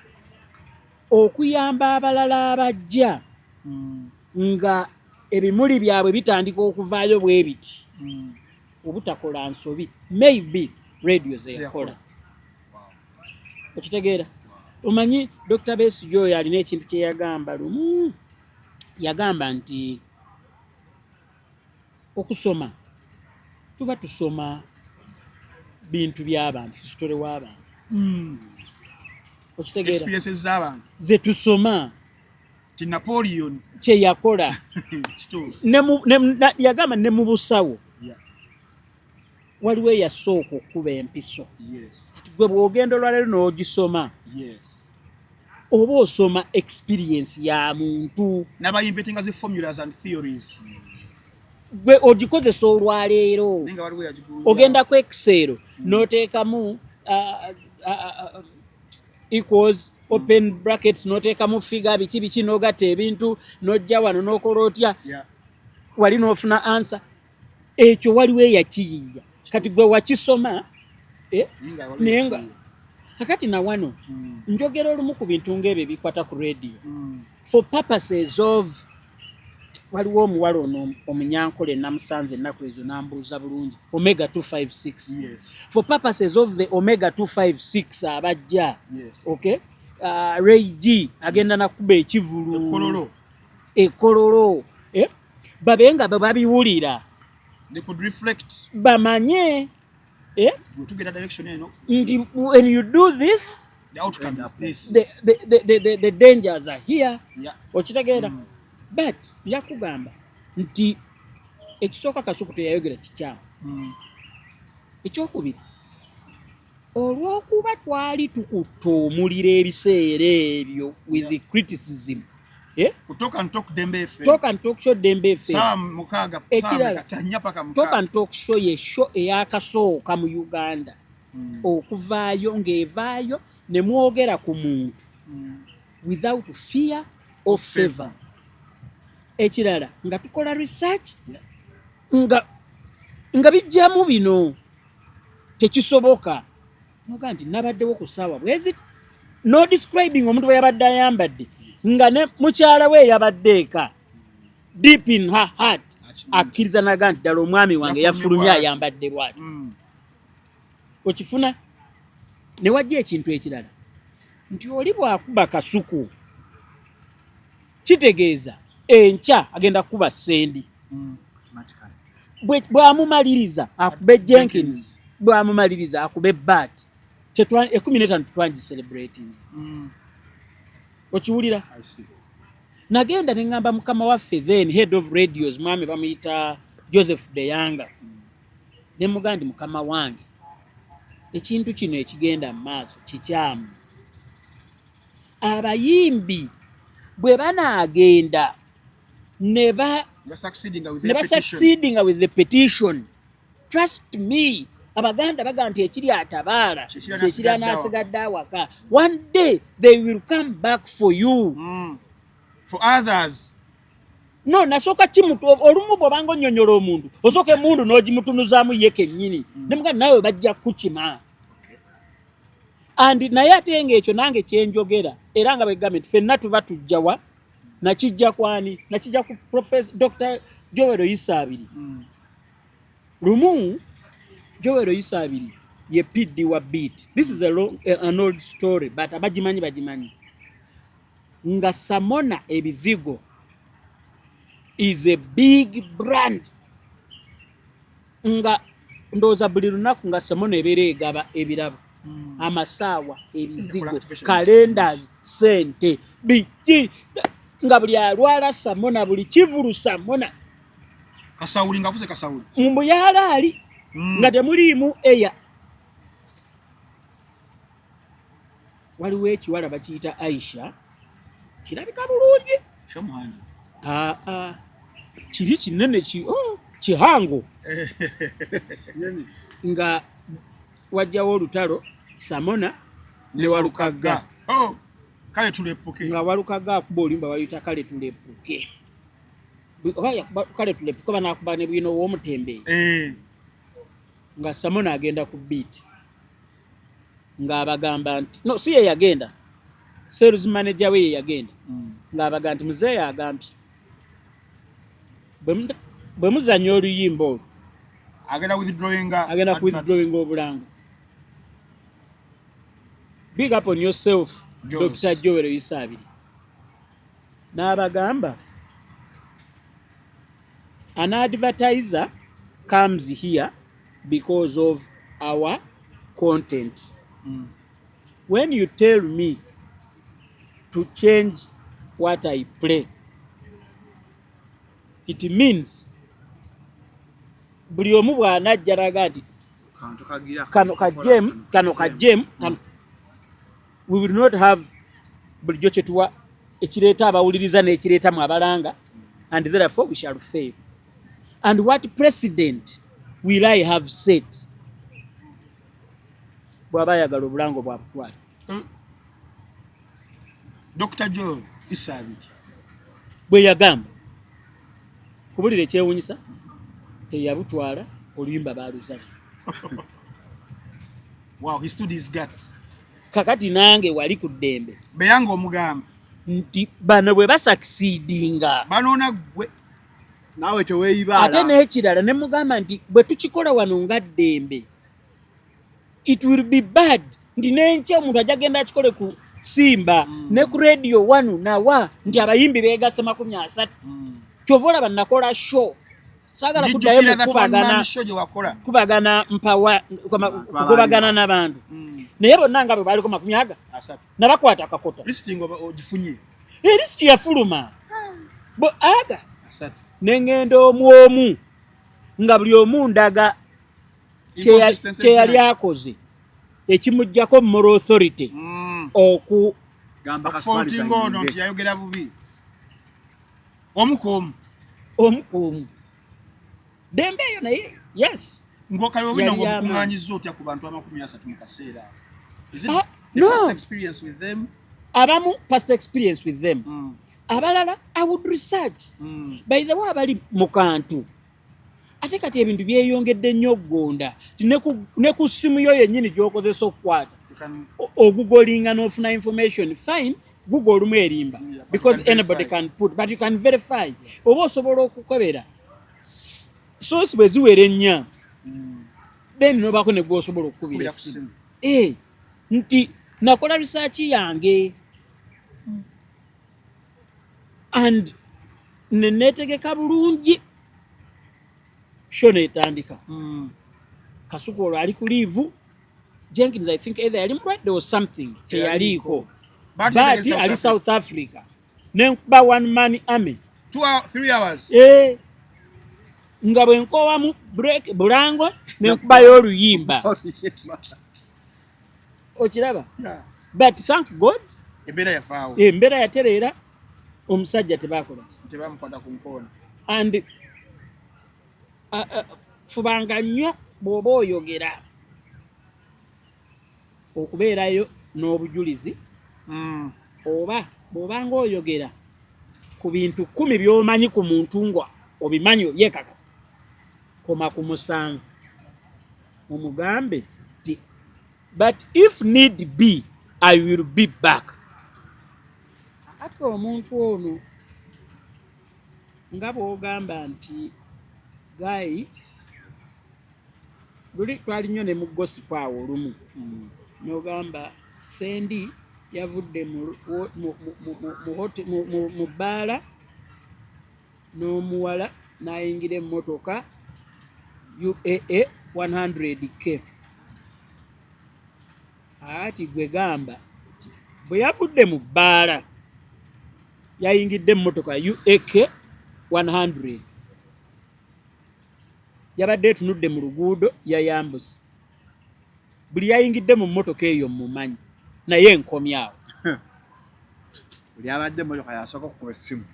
okuyamba abalala abajja nga ebimuli byabwe bitandika okuvaayo bwe biti obutakola nsobi maybe radio zeyakola. Okitegeera? Omanyi Dr. Besigye oyo alina ekintu kye yagamba lumu, yagamba nti okusoma tuba tusoma bintu by'abantu, history w'abantu. Okitegeera? Experiences z'abantu ze tusoma. Ti Napoleon kye yakola. Kituufu. Yagamba ne mu busawo waliwo eyasooka okukuba empiso. Gwe bw'ogenda olwaleero n'ogisoma, oba osoma experience ya muntu. N'abayinventinga zi formulas and theories. Gwe ogikozesa olwaleero. Naye nga waliwo eyagigulira. Ogenda ku Excel n'oteekamu equals open brackets, n'oteekamu figure biki biki, n'ogatta ebintu, n'ojja wano n'okola otya, wali n'ofuna answer. Ekyo waliwo eyakiyiiya, kati gwe wakisoma, eh, Naye nga waliwo naye nga eyakiyiiya. Kakati na wano njogera olumu ku bintu ng'ebyo ebikwata ku radio for purposes of waliwo omuwala ono omunyankole namusanze ennaku ezo nambuuza bulungi Omega 256. For purposes of the Omega 256 abajja, okay, Ray G agenda nakuba ekivulu Ekololo. Ekololo, eh? Babe nga bwe babiwulira They could reflect. Bamanye, eh? Bwe tugenda direction eno, nti when you do this, the outcome is this. The dangers are here. Okitegeera? But yakugamba nti ekisooka Kasuku teyayogera kikyamu. Ekyokubiri, olw'okuba twali tukutta omuliro ebiseera ebyo with the criticism, eh? Ku Talk and Talk Dembe FM. Talk and Talk Show Dembe FM. Saawa 6, Ekirala, saawa 4 paka Talk 6. and Talk Show ye show eyakasooka mu Uganda okuvaayo ng'evaayo ne mwogera ku muntu without fear of favor. Ekirala, nga tukola research nga bijjamu bino tekisoboka noga nti nabaddewo ku ssaawa bweziti no describing omuntu bwe yabadde ayambadde nga ne mukyala we eyabadde eka deep in her heart Akimanyi. Akkiriza naga nti ddala omwami wange Yafulumye yafulumye bw'ati. Ayambadde bwati. Okifuna ne wajja ekintu ekirala nti oli bw'akuba Kasuku kitegeeza enkya agenda kukuba Sendi. Automatically. Bw'amumaliriza akube Jenkins, bw'amumaliriza akube Bat 15 tetwangicelebratinze. Okiwulira? I see. Nagenda ne ŋŋamba mukama waffe, then head of radios, mwami bamuyita Joseph Deyanga, ne mugamba nti mukama wange, ekintu kino ekigenda mu maaso kikyamu. Abayimbi bwe banaagenda ne ba You're succeeding with ne the petition. Basucceedinga with the petition, trust me, Abaganda baga nti ekiri atabaala Kyekira kyekira n'asigadde n'asigadde awaka. One day they will come back for you. For others. No, nasooka kimutu olumu bw'obanga onnyonnyola omuntu osooka emundu n'ogimutunuzaamu ye kennyini ne mugaa naawe bajja kukima. And naye ate ng'ekyo nange kyenjogera era nga bwegambye nti ffenna tuba tujjawa nakijja kwani nakijja ku Professor Dr. Joel Isaabiri. Lumu Joel Isaabiri ye PD wa Beat. This is a long, an old story, but abagimanyi bagimanyi nga Samona ebizigo is a big brand nga ndowooza buli lunaku nga Samona ebeera egaba ebirabo, amasaawa, ebizigo, activations. Calendars, sente, biki, nga buli alwala Samona, buli kivulu Samona. Kasawuli nga afuze kasawuli. Mu buyaalaali nga temuliimu eya waliwo ekiwala bakiyita Aisha, kirabika bulungi. Kyomuhangi. Aa, kiri kinene ki, oh, kihango nga wajjawo olutalo Samona ne Walukagga. Oh, kale tulepuke. Nga Walukagga akuba oluyimba baluyita "Kale Tulepuke". Oba yakuba "Kale Tulepuke" oba nakuba ne bwino w'omutembeeyi. Eh. Nga Samona agenda ku beat, ng'abagamba nti no, si ye yagenda, sales manager we ye yagenda, ng'abagamba nti muzeeyi agambye bwe muzannya oluyimba olwo, agenda withdrawinga. Agenda ku withdrawing obulango. Big up on yourself. Jones. Dr. Joel Isabiri n'abagamba, "An advertiser comes here because of our content. When you tell me to change what I play, it means buli omu bw'anajja naga nti Kantu kagira kano kajemu, kano kajemu, kano, we will not have bulijjo kyetuwa ekireeta abawuliriza n'ekireetamu abalanga, and therefore we shall fail. And what president will I have set?" Bw'aba ayagala obulango bwabutwala. Dr. Joel Isabiri. Bwe yagamba kubulira, ekyewunyisa teyabutwala, oluyimba baaluzanya. Wow, he stood his guts. Kakati nange wali ku ddembe beyanga omugamba nti bano bwe basucceedinga, banoona gwe. Naawe teweeyibaala. Ate n'ekirala ne mugamba nti bwe tukikola wano nga ddembe, it will be bad nti n'enkya omuntu ajja genda akikole ku Simba ne ku Radio One nawa nti abayimbi beegase 30. Kyova olaba nakola show, saagala kuddayo Njijjukira that one man mukubagana show gye wakola. Kubagana mpawa kugobagana n'abantu, naye bonna nga bwe baaliko makumi aga 30. nabakwata akakota. Listing oba ogifunye? Erisiti yafuluma bo aga 30. neŋŋenda omu omu nga buli omu ndaga Inconsistencies. kye yali akoze ekimuggyako moral authority oku Gamba okufaultinga ono nti yayogera bubi, omu ku omu. Omu ku omu, dembe eyo naye, yes. Ng'okale obwino Yali ng'obukuŋŋaanyizza otya ku bantu 30 mu kaseera ako? Is it Ah, the no. first experience with them? Abamu past experience with them, abalala I would research. By the way, abali mu kantu ate kati ebintu byeyongedde nnyo okuggonda ti ne ku ssimu yo yennyini gy'okozesa okukwata, You can ogooglinga n'ofuna information. Fine, Google olumu erimba Yeah, but because you can anybody verify. can put, but you can verify oba osobola okukebera source bwe ziwera ennya, then nobaako ne gwosobola okukubira Okukubira ku essimu. ssimu. Eh, nti nakola research yange and neneetegeka bulungi, show netandika. Kasuku olwo ali ku leave, Jenkins I think either yali mulwadde or something, teyaliiko. But but yali ali South South Africa, nenkuba one man army. 2 3 hours. Eh, nga bwe nkowamu break bulango nenkubayo oluyimba, okiraba? Yeah. But thank God, embeera yavaawo. Embeera yatereera, omusajja tebakola ki? Tebamukwata ku nkoona. And fubanga nnyo bw'oba oyogera okubeerayo n'obujulizi, oba bw'obanga oyogera ku bintu 10 by'omanyi ku muntu nga obimanyi obyekakasa, koma ku 7, omugambe nti but if need be, I will be back. Ate omuntu ono nga bw'ogamba nti guy luli twali nnyo ne mu gossip awo olumu, n'ogamba Sendi yavudde mu bbaala n'omuwala n'ayingira emmotoka UAA 100K. Ati gwe gamba nti bwe yavudde mu bbaala yayingidde emmotoka UAK 100, yabadde etunudde mu luguudo, yayambuse. Buli yayingidde mu mmotoka eyo mumanyi, naye nkomyawo. Buli abadde emmotoka yasooka okukuba essimu.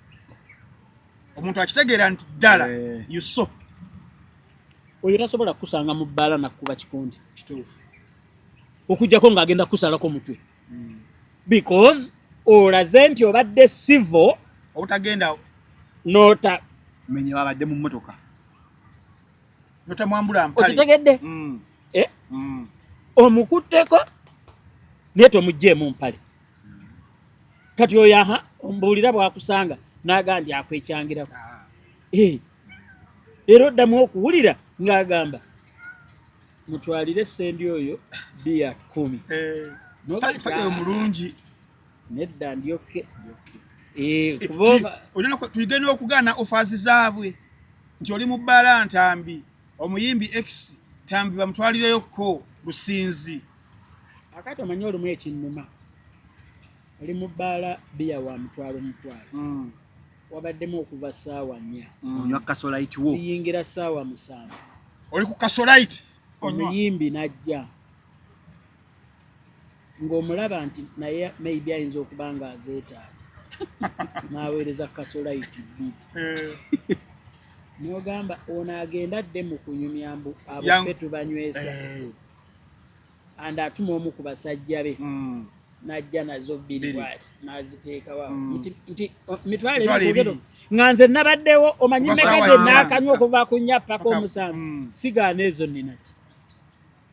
Omuntu akitegeera nti ddala Eh. you saw. Oyo tasobola kukusanga mu bbaala nakuba kikonde. Kituufu. Okugjako ng'agenda kusalako mutwe, because olaze nti obadde civil. Obutagenda Nota menye babadde mu mmotoka. Notamwambula mpale. Okitegedde? Mm. Eh? Mm. Omukutteko naye tomugjeemu mpale. Kati oyo aha ombuulira bwakusanga n'agamba nti akwekyangirako. Eh. Era oddamu okuwulira ng'agamba mutwalire sendi oyo biya 10. Eh. N'ogamba Sali sali omulungi. Nedda ndyoke. Eh, kuba Olina tuyige n'okugaana offers zaabwe nti oli mu bbaala Ntambi, omuyimbi X Ntambi bamutwalireyo ko Businzi. Akati omanyi olumu ekinnuma, oli mu bbaala biya wa mutwalo mutwalo. Wabaddemu okuva ssaawa 4. Onywa kasolite wo. Ziyingira ssaawa 7. Oli ku kasolite. Omuyimbi n'ajja ng'omulaba nti naye maybe ayinza okuba nga azeetaaga n'aweereza kasolite 2. N'ogamba ono agenda adde mu kunyumya mbu abo ffe tubanywesa. And atuma omu ku basajja be n'ajja nazo 2 bw'ati n'aziteekawo awo. Nti mitwalo ebiri nga nze nabaddewo omanyi mmeka gye naakanywa okuva ku 4 paka 7. Sigaana ezo nnina ki.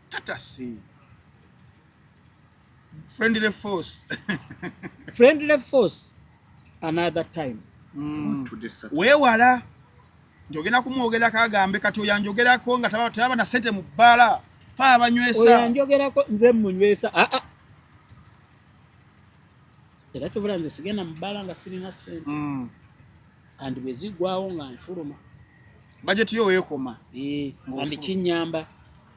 Tatasi. Friendly force. Friendly force another time. Weewala njogera kumwogerako agambe kati oyo anjogerako nga taba na ssente mu bbaala fa abanywesa. Oyo anjogerako nze mmunywesa. Aa. Era kyovula nze sigenda mu bbaala nga sirina ssente. And bwe ziggwawo nga nfuluma. Budget yo weekoma. And kinnyamba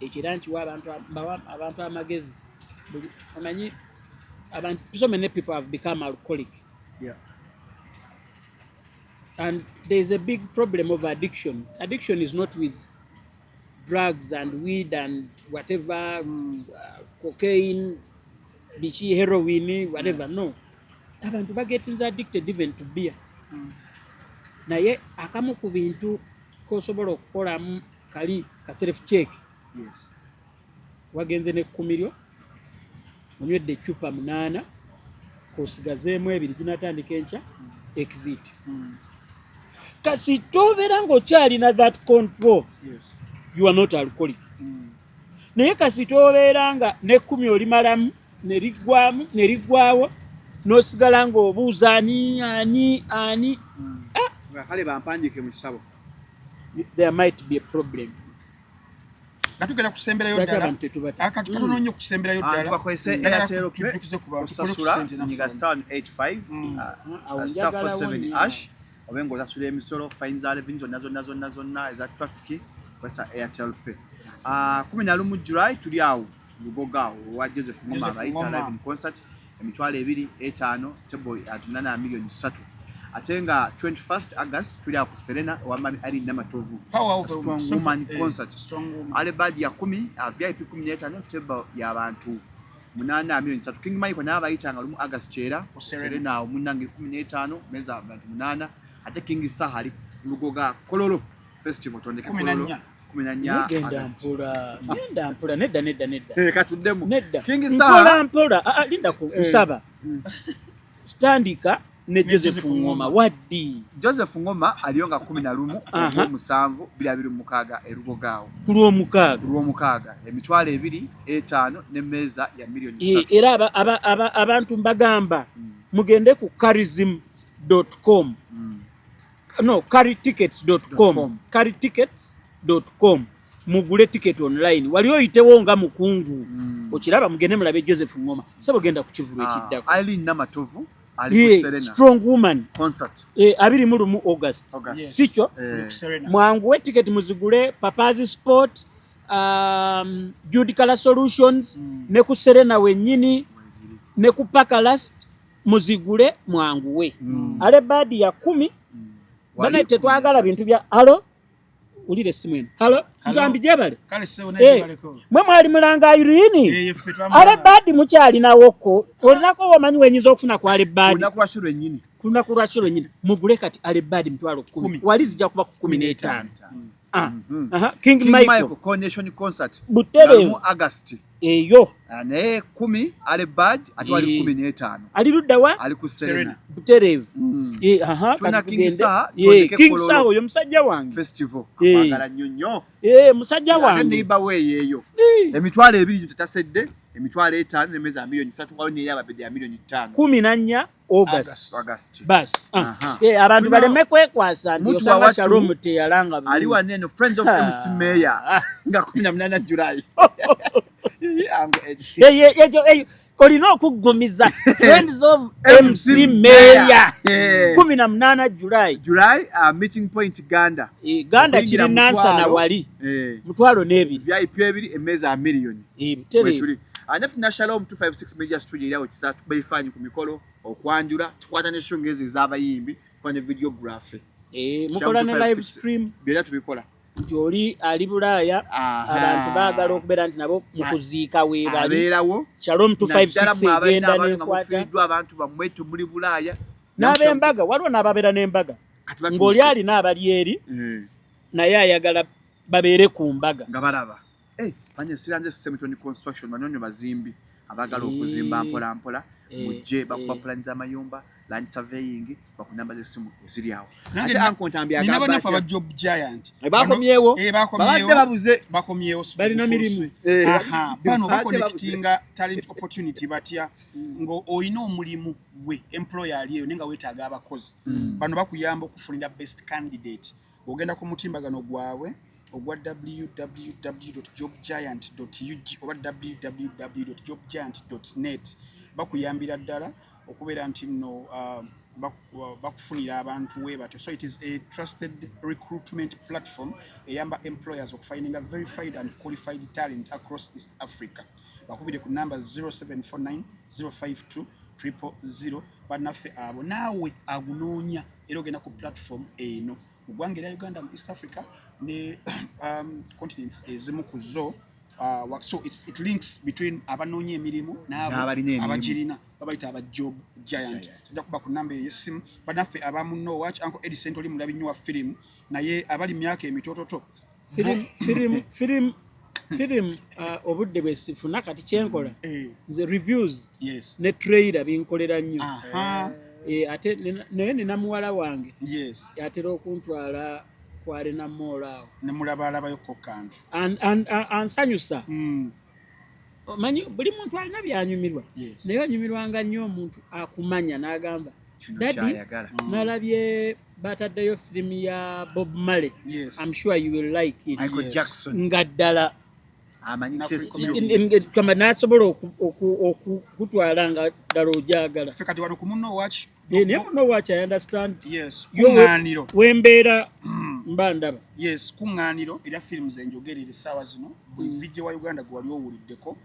ekira nkiwa abantu amagezi. Omanyi abantu, so many people have become alcoholic. Yeah. And there's a big problem of addiction. Addiction is not with drugs and weed and whatever, cocaine, biki, heroin, whatever. No. Abantu bagetinze addicted even to beer. Naye akamu ku bintu kosobola okukolamu kali ka self check. Yes. Wagenze ne 10 lyo, onywedde eccupa 8, kosigazeemu 2 ginatandika enkya, exit. Kasi tobeera ng'okyalina that control. Yes. You are not alcoholic. Naye kasi tobeera nga ne 10 olimalamu, ne liggwamu, ne liggwawo, n'osigala ng'obuuza ani, ani, ani. Nga kale bampandiike mu kitabo. There might be a problem. Nga tugenda kusemberayo Lwaki ddala. abantu tetubata? Akati katono nnyo kusemberayo ddala. Tubakozese Njagala Airtel Pay, tujjukize ku bantu, tukole ku osasula ssente naffe. nyiga star 85, Awo star njagalawo 47 nnyo. hash, obe ng'osasula emisolo, fines za revenue zonna zonna zonna zonna eza traffic, kozesa Airtel Pay. 11 July tuli awo Lugogo awo owa Joseph Ngoma Joseph abayita Ngoma. live in concert, emitwalo ebiri etaano, table at munana million ssatu. Ate nga 21st August tuli awo ku Serena owa Mami Irene Namatovu. Power of Strong a Woman Concert. Strong woman. Alebad ya 10, VIP 15, table y'abantu 8 million ssatu. King Michael naye abayitanga lumu August kyera Ku Serena. Serena awo munnange 15, meza abantu 8. Ate King Saha ali Lugoga Kololo Festival, tondeke Kumi na Kololo. nnya. Kumi na nnya Genda August. mpola, genda mpola, nedda, nedda, nedda. Katuddemu. Nedda. King Mpola, Saha. mpola. Linda ku nsaba. Tandika ne Ne Joseph Joseph Ngoma. Ngoma. Waddi. Joseph Ngoma aliyo nga 11 ogw'omusanvu, bbiri abiri mu mukaaga e Lugogo awo. Ku lw'omukaaga. Ku lw'omukaaga. Emitwalo ebiri etaano n'emmeeza ya miliyoni ssatu. Era abantu mbagamba mugende ku charism.com. No, carrytickets.com. .com. Carrytickets.com. Mugule ticket online. Wali oyitewo nga mukungu. Okiraba mugende mulabe Joseph Ngoma. Sebo genda ku kivulu ekiddako. Eileen Namatovu ali ku Serena. Strong woman. Concert. 21 August. August. Yes. Sikyo? Ku Serena. Mwanguwe ticket muzigule Papazi Sport, Jude Color Solutions, ne ku Serena wennyini, ne ku Pakalast muzigule mwanguwe. Ale baadi ya 10. Bana tetwagala bintu bya halo. Ulire simu eno. Halo, Ntambi gyebale. Kale ssebo naye gyebaleko. Mwe mwali mulanga Irene. Ffe twamulanga. Ale baadi mukyalinawo. Olinako omanyi wenyinza okufuna ku ale baadi. Lunaku lwa kiro lwennyini. Ku lunaku lwa kiro lwennyini. Mugule kati ale baadi 10,000. Kumi. Wali zijja kuba ku 15. Ah. Aha, King King Michael. Michael Coronation Concert Butereevu. mu August. Eyo. Ah, naye 10 ale bad ate wali 15. Ali ludda wa? Ali ku Serena. Butereevu. Aha, Tulina kati King tugende. Saha, twondeke King Kololo. Saha oyo musajja wange. Festival. Akwagala nnyo nnyo. Musajja Ate wange. neighbor we yeeyo. 20,000 tetasedde, 50,000 n'emmeeza ya 3 million, waliwo n'eyababedde ya 5 million. 14 August. August. Basi. Ah. Aha. Abantu Tulina baleme kwekwasa nti Mutu osanga wa watu, Shalom teyalanga bulungi. Ali wano eno Friends of MC Mayor nga 18 July. Ango Eddie. Eyo, olina okuggumiza Friends of MC Mayor 18 July. July, meeting point Ganda. Ganda Okuyingira kiri Nansana wali. 20,000. VIP 2, emmeeza ya miliyoni. Butereevu. Wetuli. Anaffe na Shalom 256 Media Studio era kisa tukuba ebifaananyi ku mikolo, okwanjula, tukwata ne show ng'ezo ez'abayimbi, tukwata ne videography. Mukola ne Shalom live 256 stream. Byonna tubikola. Nti oli ali Bulaaya, abantu baagala okubeera nti nabo mu kuziika weebali. Abeerawo. Shalom Naddala 256 mwe abalina egenda abantu nga n'ekwata. mufiiriddwa abantu bammwe tumuli Bulaaya. N'ab'embaga, waliwo n'ababeera n'embaga. Kati batuuse. Ng'oli alina abali eri, naye ayagala babeere ku mbaga. Nga balaba. Panye siranze Semitoni Construction, banyonyo bazimbi abaagala okuzimba mpola mpola, mujje bakuba plans z'amayumba, land surveying, bakunamba z'essimu eziri awo. Nange Ate Uncle Ntambi nina agamba bannaffe atya? aba Job Giant. Bakomyewo. Bakomyewo. Babadde babuze. Bakomyewo. Balina mirimu. Aha, bano Babadde baconnectinga talent opportunity batya ngo olina omulimu gwe employer ali eyo naye nga weetaaga abakozi. Bano bakuyamba okufunira best candidate. Ogenda ku mutimbagano gwabwe ogwa www.jobgiant.ug oba www.jobgiant.net, bakuyambira ddala okubeera nti nno bakufunira abantu we batyo. So it is a trusted recruitment platform eyamba employers okufindinga verified and qualified talent across East Africa. Bakubire ku namba 0749 052 000. Bannaffe abo naawe agunoonya era ogenda ku platform eno mu ggwanga erya Uganda, mu East Africa ne continents ezimu ku zo. So it links between abanoonya emirimu n'abo N'abalina emirimu. abagirina, babayita aba Job Giant. Tujja kuba ku namba ey'essimu. Bannaffe abamu no watch Uncle Edison oli mulabi nnyo wa firimu, naye abali mu myaka emitototo. Firimu, obudde bwe sifuna kati kyenkola nze reviews ne trailer binkolera nnyo. Ate naye nina muwala wange atera okuntwala kwalina mall awo. Nemulabalabayoko kantu. Ansanyusa. Omanyi buli muntu alina byanyumirwa, naye onyumirwanga nnyo omuntu akumanya n'agamba, Kino "Daddy, kyayagala. nalabye bataddeyo firimu ya Bob Marley. I'm sure you will like it." Michael Jackson. Nga ddala Amanyi Na test Chris yo. Kamba n'asobola okutwala nga ddala ogyagala. Ffe kati wano ku Muno Watch. Naye Muno Watch, I understand. Yes, kuŋŋaaniro. Wembeera mba ndaba. Yes, kuŋŋaaniro era firimu zenjogerera essaawa zino, buli VJ wa Uganda gwe wali owuliddeko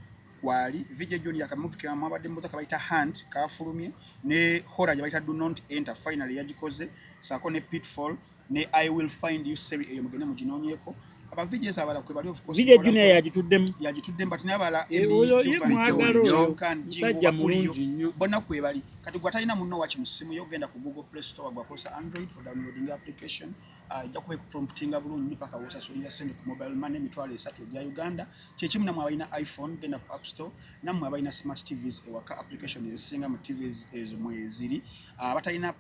kwali. VJ Junior akamuvi kamwabadde mubuza kabayita Hunt kafulumye, ne horror gye bayita Do Not Enter finally yagikoze, saako ne Pitfall ne I Will Find You series, eyo mugende muginoonyeeko. Aba VJs abalala kwe bali, of course. VJ Junior yagituddemu. Yagituddemu, but n'abalala Oyo ye mwagala oyo. Musajja mulungi nnyo. Bonna kwe bali. Kati gwe atalina Muno Watch mu ssimu yo, genda ku Google Play Store, gwakozesa Android, odownloading application. Ejja kuba ekupromptinga bulungi nnyo paka wosasulira sente ku mobile money 30,000 egya Uganda. Kyekimu nammwe abalina iPhone, genda ku App Store. Nammwe abalina smart TVs ewaka, application ezisinga mu TVs ezo mweziri. Abatalina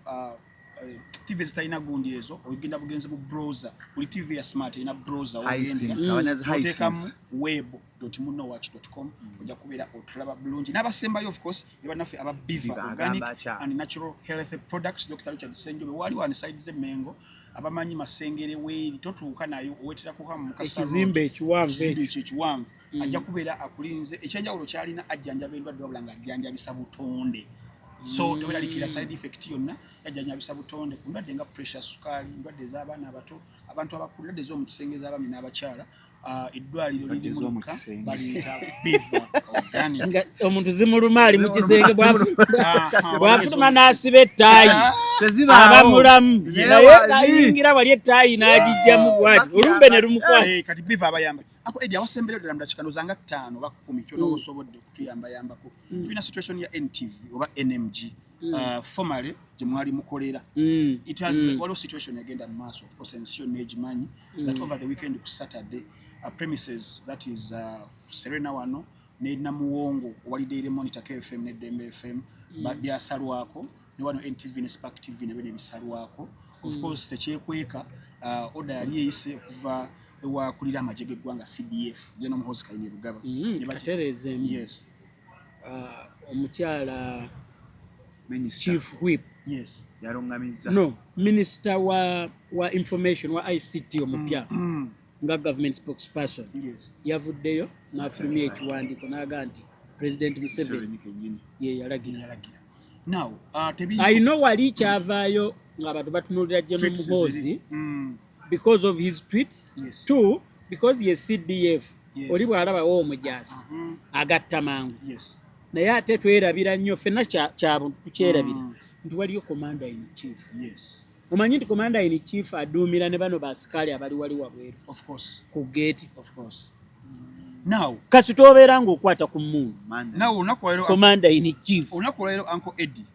TV ezitalina gundi ezo, ogenda bugenzi mu browser. Buli TV ya smart erina browser. Hisense, abalina zi oteekamu Hisense. web.munowatch.com, ojja kubeera otulaba bulungi. N'abasembayo, of course, ne bannaffe aba Biva Biva, Organic agamba atya? and Natural Health Products, Dr Richard Senjobe wali wano side z'Emmengo. Abamanyi Masengere weeri, totuuka nayo, owetera kuhamu Mukasa Road. Ekizimbe ekiwanvu. Ekizimbe Ekyo. ekyo ekiwanvu, ajja kubeera akulinze. Ekyenjawulo kyalina, ajjanjaba endwadde wabula nga ajjanjabisa butonde, so tobeeralikira side effect yonna. Yajjanjabisa butonde ku ndwadde nga pressure, sukaali, endwadde ez'abaana abato, abantu abakulu, endwadde ez'omu kisenge ez'abaami n'abakyala. Eddwaliro liri Endwadde ez'omu mulika kisenge. Baliyita Biva Organic. Nga omuntu zimuluma ali mu kisenge, Aha, bw'afuluma n'asiba ettaayi, Tezibaawo. aba mulamu. Ye Naye wali. ayingira wali ettaayi n'agijjamu bwati, olumbe ne lumukwata. Kati Biva abayamba ako. Edi awasemberayo ddala mu dakiika ndowooza nga 5 oba 10 kyona oba osobodde okutuyambayambako, tulina situation ya NTV oba NMG. Formally gye mwali mukolera. It has waliwo situation egenda mu maaso, of course ensi yonna egimanyi, that over the weekend ku Saturday, premises, that is Serena wano ne Namuwongo owali Daily Monitor, KFM ne Dembe FM, byasalwako, ne wano NTV ne Spark TV nabyo nebisalwako. Of course tekyekweka, order yali eyise okuva ewakulira amagye g'eggwanga CDF, General Muhoozi Kainerugaba. Katereezemu. Yes. Omukyala Minister. Chief Whip. Yes. Yalungamizza. No, minister wa information, wa ICT omupya nga government spokesperson, yavuddeyo n'afulumya ekiwandiiko n'agamba nti President Museveni Museveni kennyini. ye yalagira. Yalagira. Now tebiri Ayino wali kyavaayo ng'abantu batunuulira General Tweets Muhoozi ziri. Because of his tweets. Two, because ye CDF. Oli bw'alabawo omujaasi agatta mangu. Naye ate twerabira nnyo ffenna, kyabuntu tukyerabira nti waliyo commander in chief. Omanyi nti commander in chief aduumira ne bano basikaali abali wali wabweru Of course. ku geeti. Of course. Now Kasita obeera ng'okwata ku mmundu, now olunaku olwaleero, commander in chief. Olunaku olwaleero, Uncle Eddie,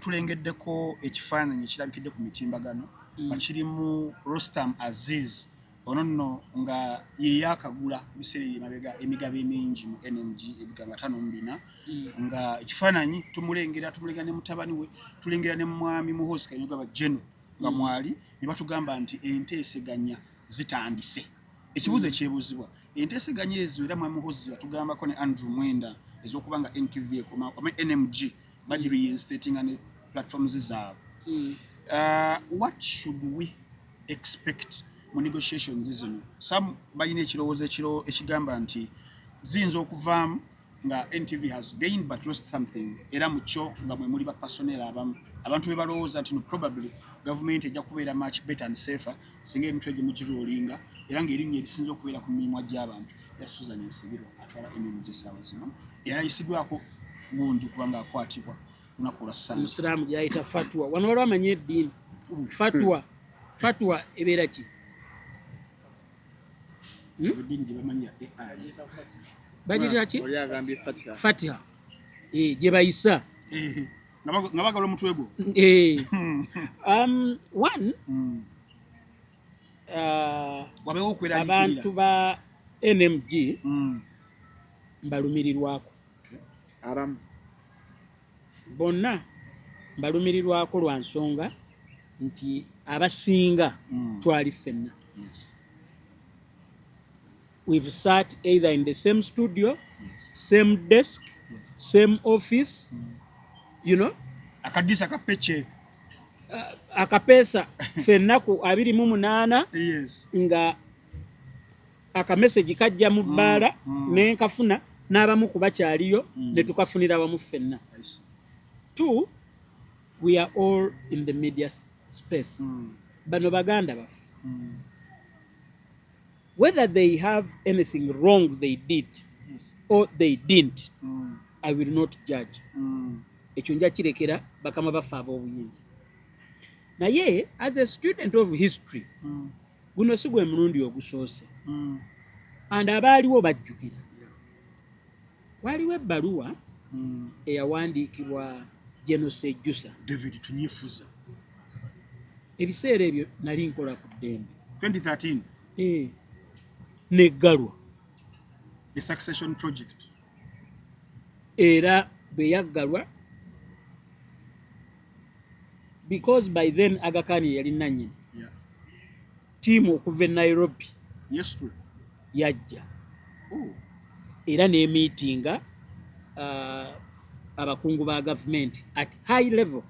tulengeddeko ekifaananyi ekirabikidde ku mitimbagano nga kirimu Rostam Aziz. Ono nno nga ye yakagula ebiseera ebyemabega emigabo emingi mu NMG, ebigambo 54, nga ekifaananyi tumulengera, tumulengera ne mutabani we, tulengera ne mwami Muhoozi Kainerugaba General nga mwali, ne batugamba nti enteeseganya zitandise. Ekibuuzo ekyebuuzibwa, enteeseganya ezo, era mwami Muhoozi yatugambako ne Andrew Mwenda, ez'okuba nga NTV ekoma oba NMG bagireinstatinga ne platforms zaabwe, what should we expect mu negotiations zino? Some balina ekirowoozo ekigamba nti ziyinza okuvaamu nga NTV has gained but lost something, era mu kyo nga mwe muli ba personnel abamu, abantu be balowooza nti no, probably gavumenti ejja kubeera much better and safer singa ebintu egyo mugirollinga, era ng'erinnya erisinza okubeera ku mimwa gy'abantu ya Susan Nsibirwa atwala NMG essaawa zino, era ayisiddwako gundi kubanga akwatibwa lunaku lwa Ssande. Omusiraamu gyayita fatwa. Wano waliwo amanyi eddiini, fatwa, fatwa ebeera ki? Eddiini gye bamanyi ya AI. Bagiyita ki? Oli agambye Fatiha. Fatiha. Eh, gye bayisa. Eh, nga bagala omutwe gwo. Eh. One, wabeewo abantu okweraliikirira. Ba NMG mbalumirirwako. Abamu. Bonna mbalumirirwako lwa nsonga nti abasinga twali ffenna. We've sat either in the same studio, same desk, same office. Akadisa kapece. Akapeesa ffenna ku 28 nga akamesegi kajja mu bbaala nenkafuna n'abamu ku bakyaliyo ne tukafunira wamu ffenna. Two, we are all in the media space. Bano baganda baffe, whether they have anything wrong they did or they didn't, I will not judge. Ekyo nja kirekera bakama baffe ab'obuyinza. Naye as a student of history, guno si gwe mulundi ogusoose, and abaaliwo bajjukira waliwo ebbaluwa eyawandiikibwa General Sejusa. David Tunyifuza. Ebiseera ebyo nali nkola ku Ddembe. 2013. Eh, neggalwa. The succession project. Era bwe yaggalwa, because by then Aga Khan yali nannyini, ttiimu okuva e Nairobi Yes, true. yajja Oh. era n'emiitinga abakungu ba gavumenti at high level.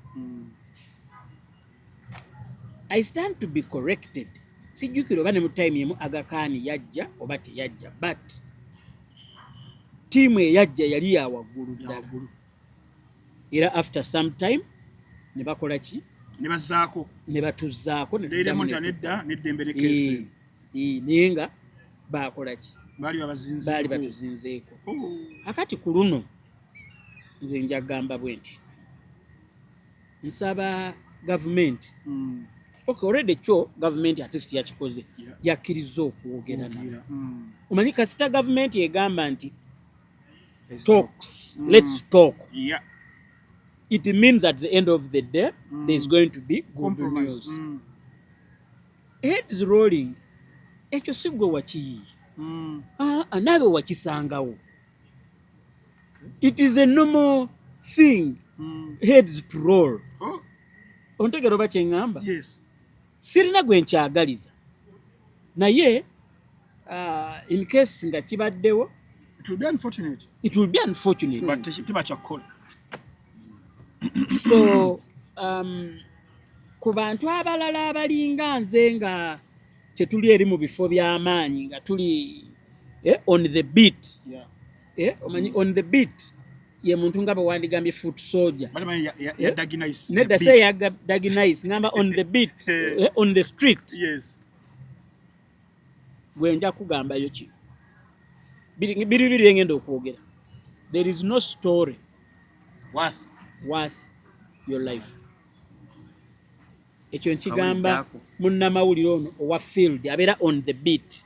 I stand to be corrected, sijjukira oba ne mu time emu Aga Khan yajja oba teyajja, but ttiimu eyajja yali ya waggulu ddala. Waggulu. Era after some time ne bakola ki? Ne bazzaako. Ne batuzzaako ne Daily tuddamu Monitor nedda n'Eddembe ne KFM. Eh, naye nga bakola ki? Baali babazinzeeko. Baali batuzinzeeko. Oh. Akati ku luno nze njagamba bwe nti nsaba gavumenti, okay, already kyo gavumenti at least yakikoze, yakkiriza okwogera nabo. Ogira. Omanyi kasita gavumenti egamba nti talks, let's talk, It means at the end of the day there is going to be good Compromise. news. Heads rolling, ekyo si gwe wakiyiiya. Ah, naawe wakisangawo. It is a normal thing, heads to roll. Oh, Ontegera oba kyeŋŋamba? Yes. Sirina gwe nkyagaliza, naye in case nga kibaddewo, It will be unfortunate. It will be unfortunate. But tebakyakukola. So ku bantu abalala abalinga nze nga tetuli eri mu bifo by'amaanyi, nga tuli on the beat, omanyi on the beat ye muntu nga bwe wandigambye foot soldier. Bali ya Daggy Nice. Nedda, The se beat. ya Daggy Nice, ngamba on the beat, on the street. Gwe nja kugambayo kino, biri biri biri byengenda okwogera: there is no story Worth. worth your life. Ekyo nkigamba Awuliddako. munnamawulire ono owa field, abeera on the beat,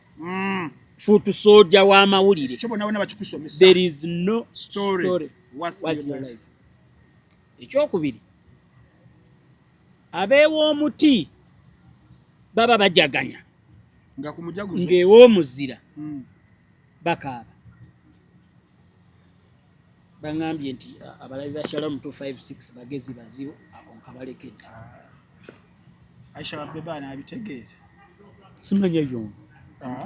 foot soldier w'amawulire. Ekyo bonna bonna bakikusomesa. There is no Story story worth worth your your life. life. Ekyokubiri, abeew'omuti baba bajaganya Nga ku mujaguzo. ng'ew'omuzira bakaaba. Baŋŋambye nti abalabi ba Shalom 256 bagezi bazibu, ako nkabalekedde. Aisha Babeba anabitegeera. Simanya yono.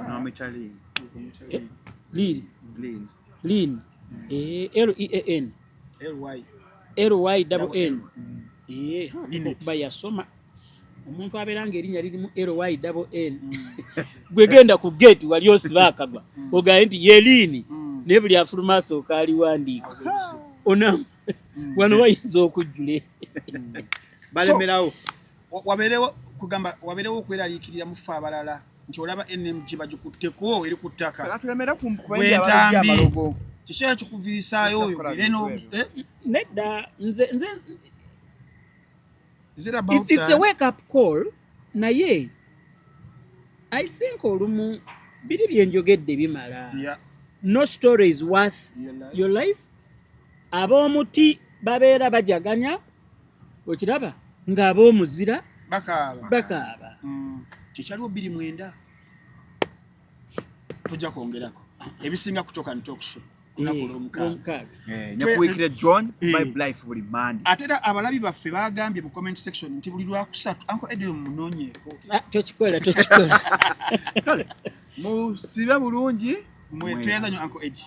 Namwita Lin. Lin. Lin. Lin, L E A N? Ly. L Y double N. Linet. Okuba yasoma. Omuntu abeera nga erinnya lirimu L Y double N, gwe genda ku gate wali osiba akagwa ogambe nti ye Liini, naye buli afuluma asooka aliwandiika ona wano wayinza okujjula. Balemerawo. Wabeerewo kugamba, wabeerewo okweraliikirira mu ffe abalala nti olaba NMG bagikutteko eri ku ttaka. Tulemera ku Bwentambi. amalogo. Kikiera kikuviisaayo oyo Tukola gere no bintu. Nedda, nze Is it about it's a that? wake up call, naye I think olumu biri byenjogedde bimala. No story is worth Your life. your life. Ab'omuti babeera bajaganya, okiraba ng'ab'omuzira Bakaaba. bakaaba. Kyekyaliwo 2009, tojja kwongerako ebisinga kutoka nitokso lunaku olwomukaaga. Olwomukaaga. Nekuwikire John Vibe Life buli Mande. Ate era abalabi baffe bagambye mu comment section nti buli lwakusatu Uncle Eddie munoonyeeko. Ah, tokikola, tokikola. Kale musibe bulungi. Mwe tweyanza nnyo, Uncle Eddie.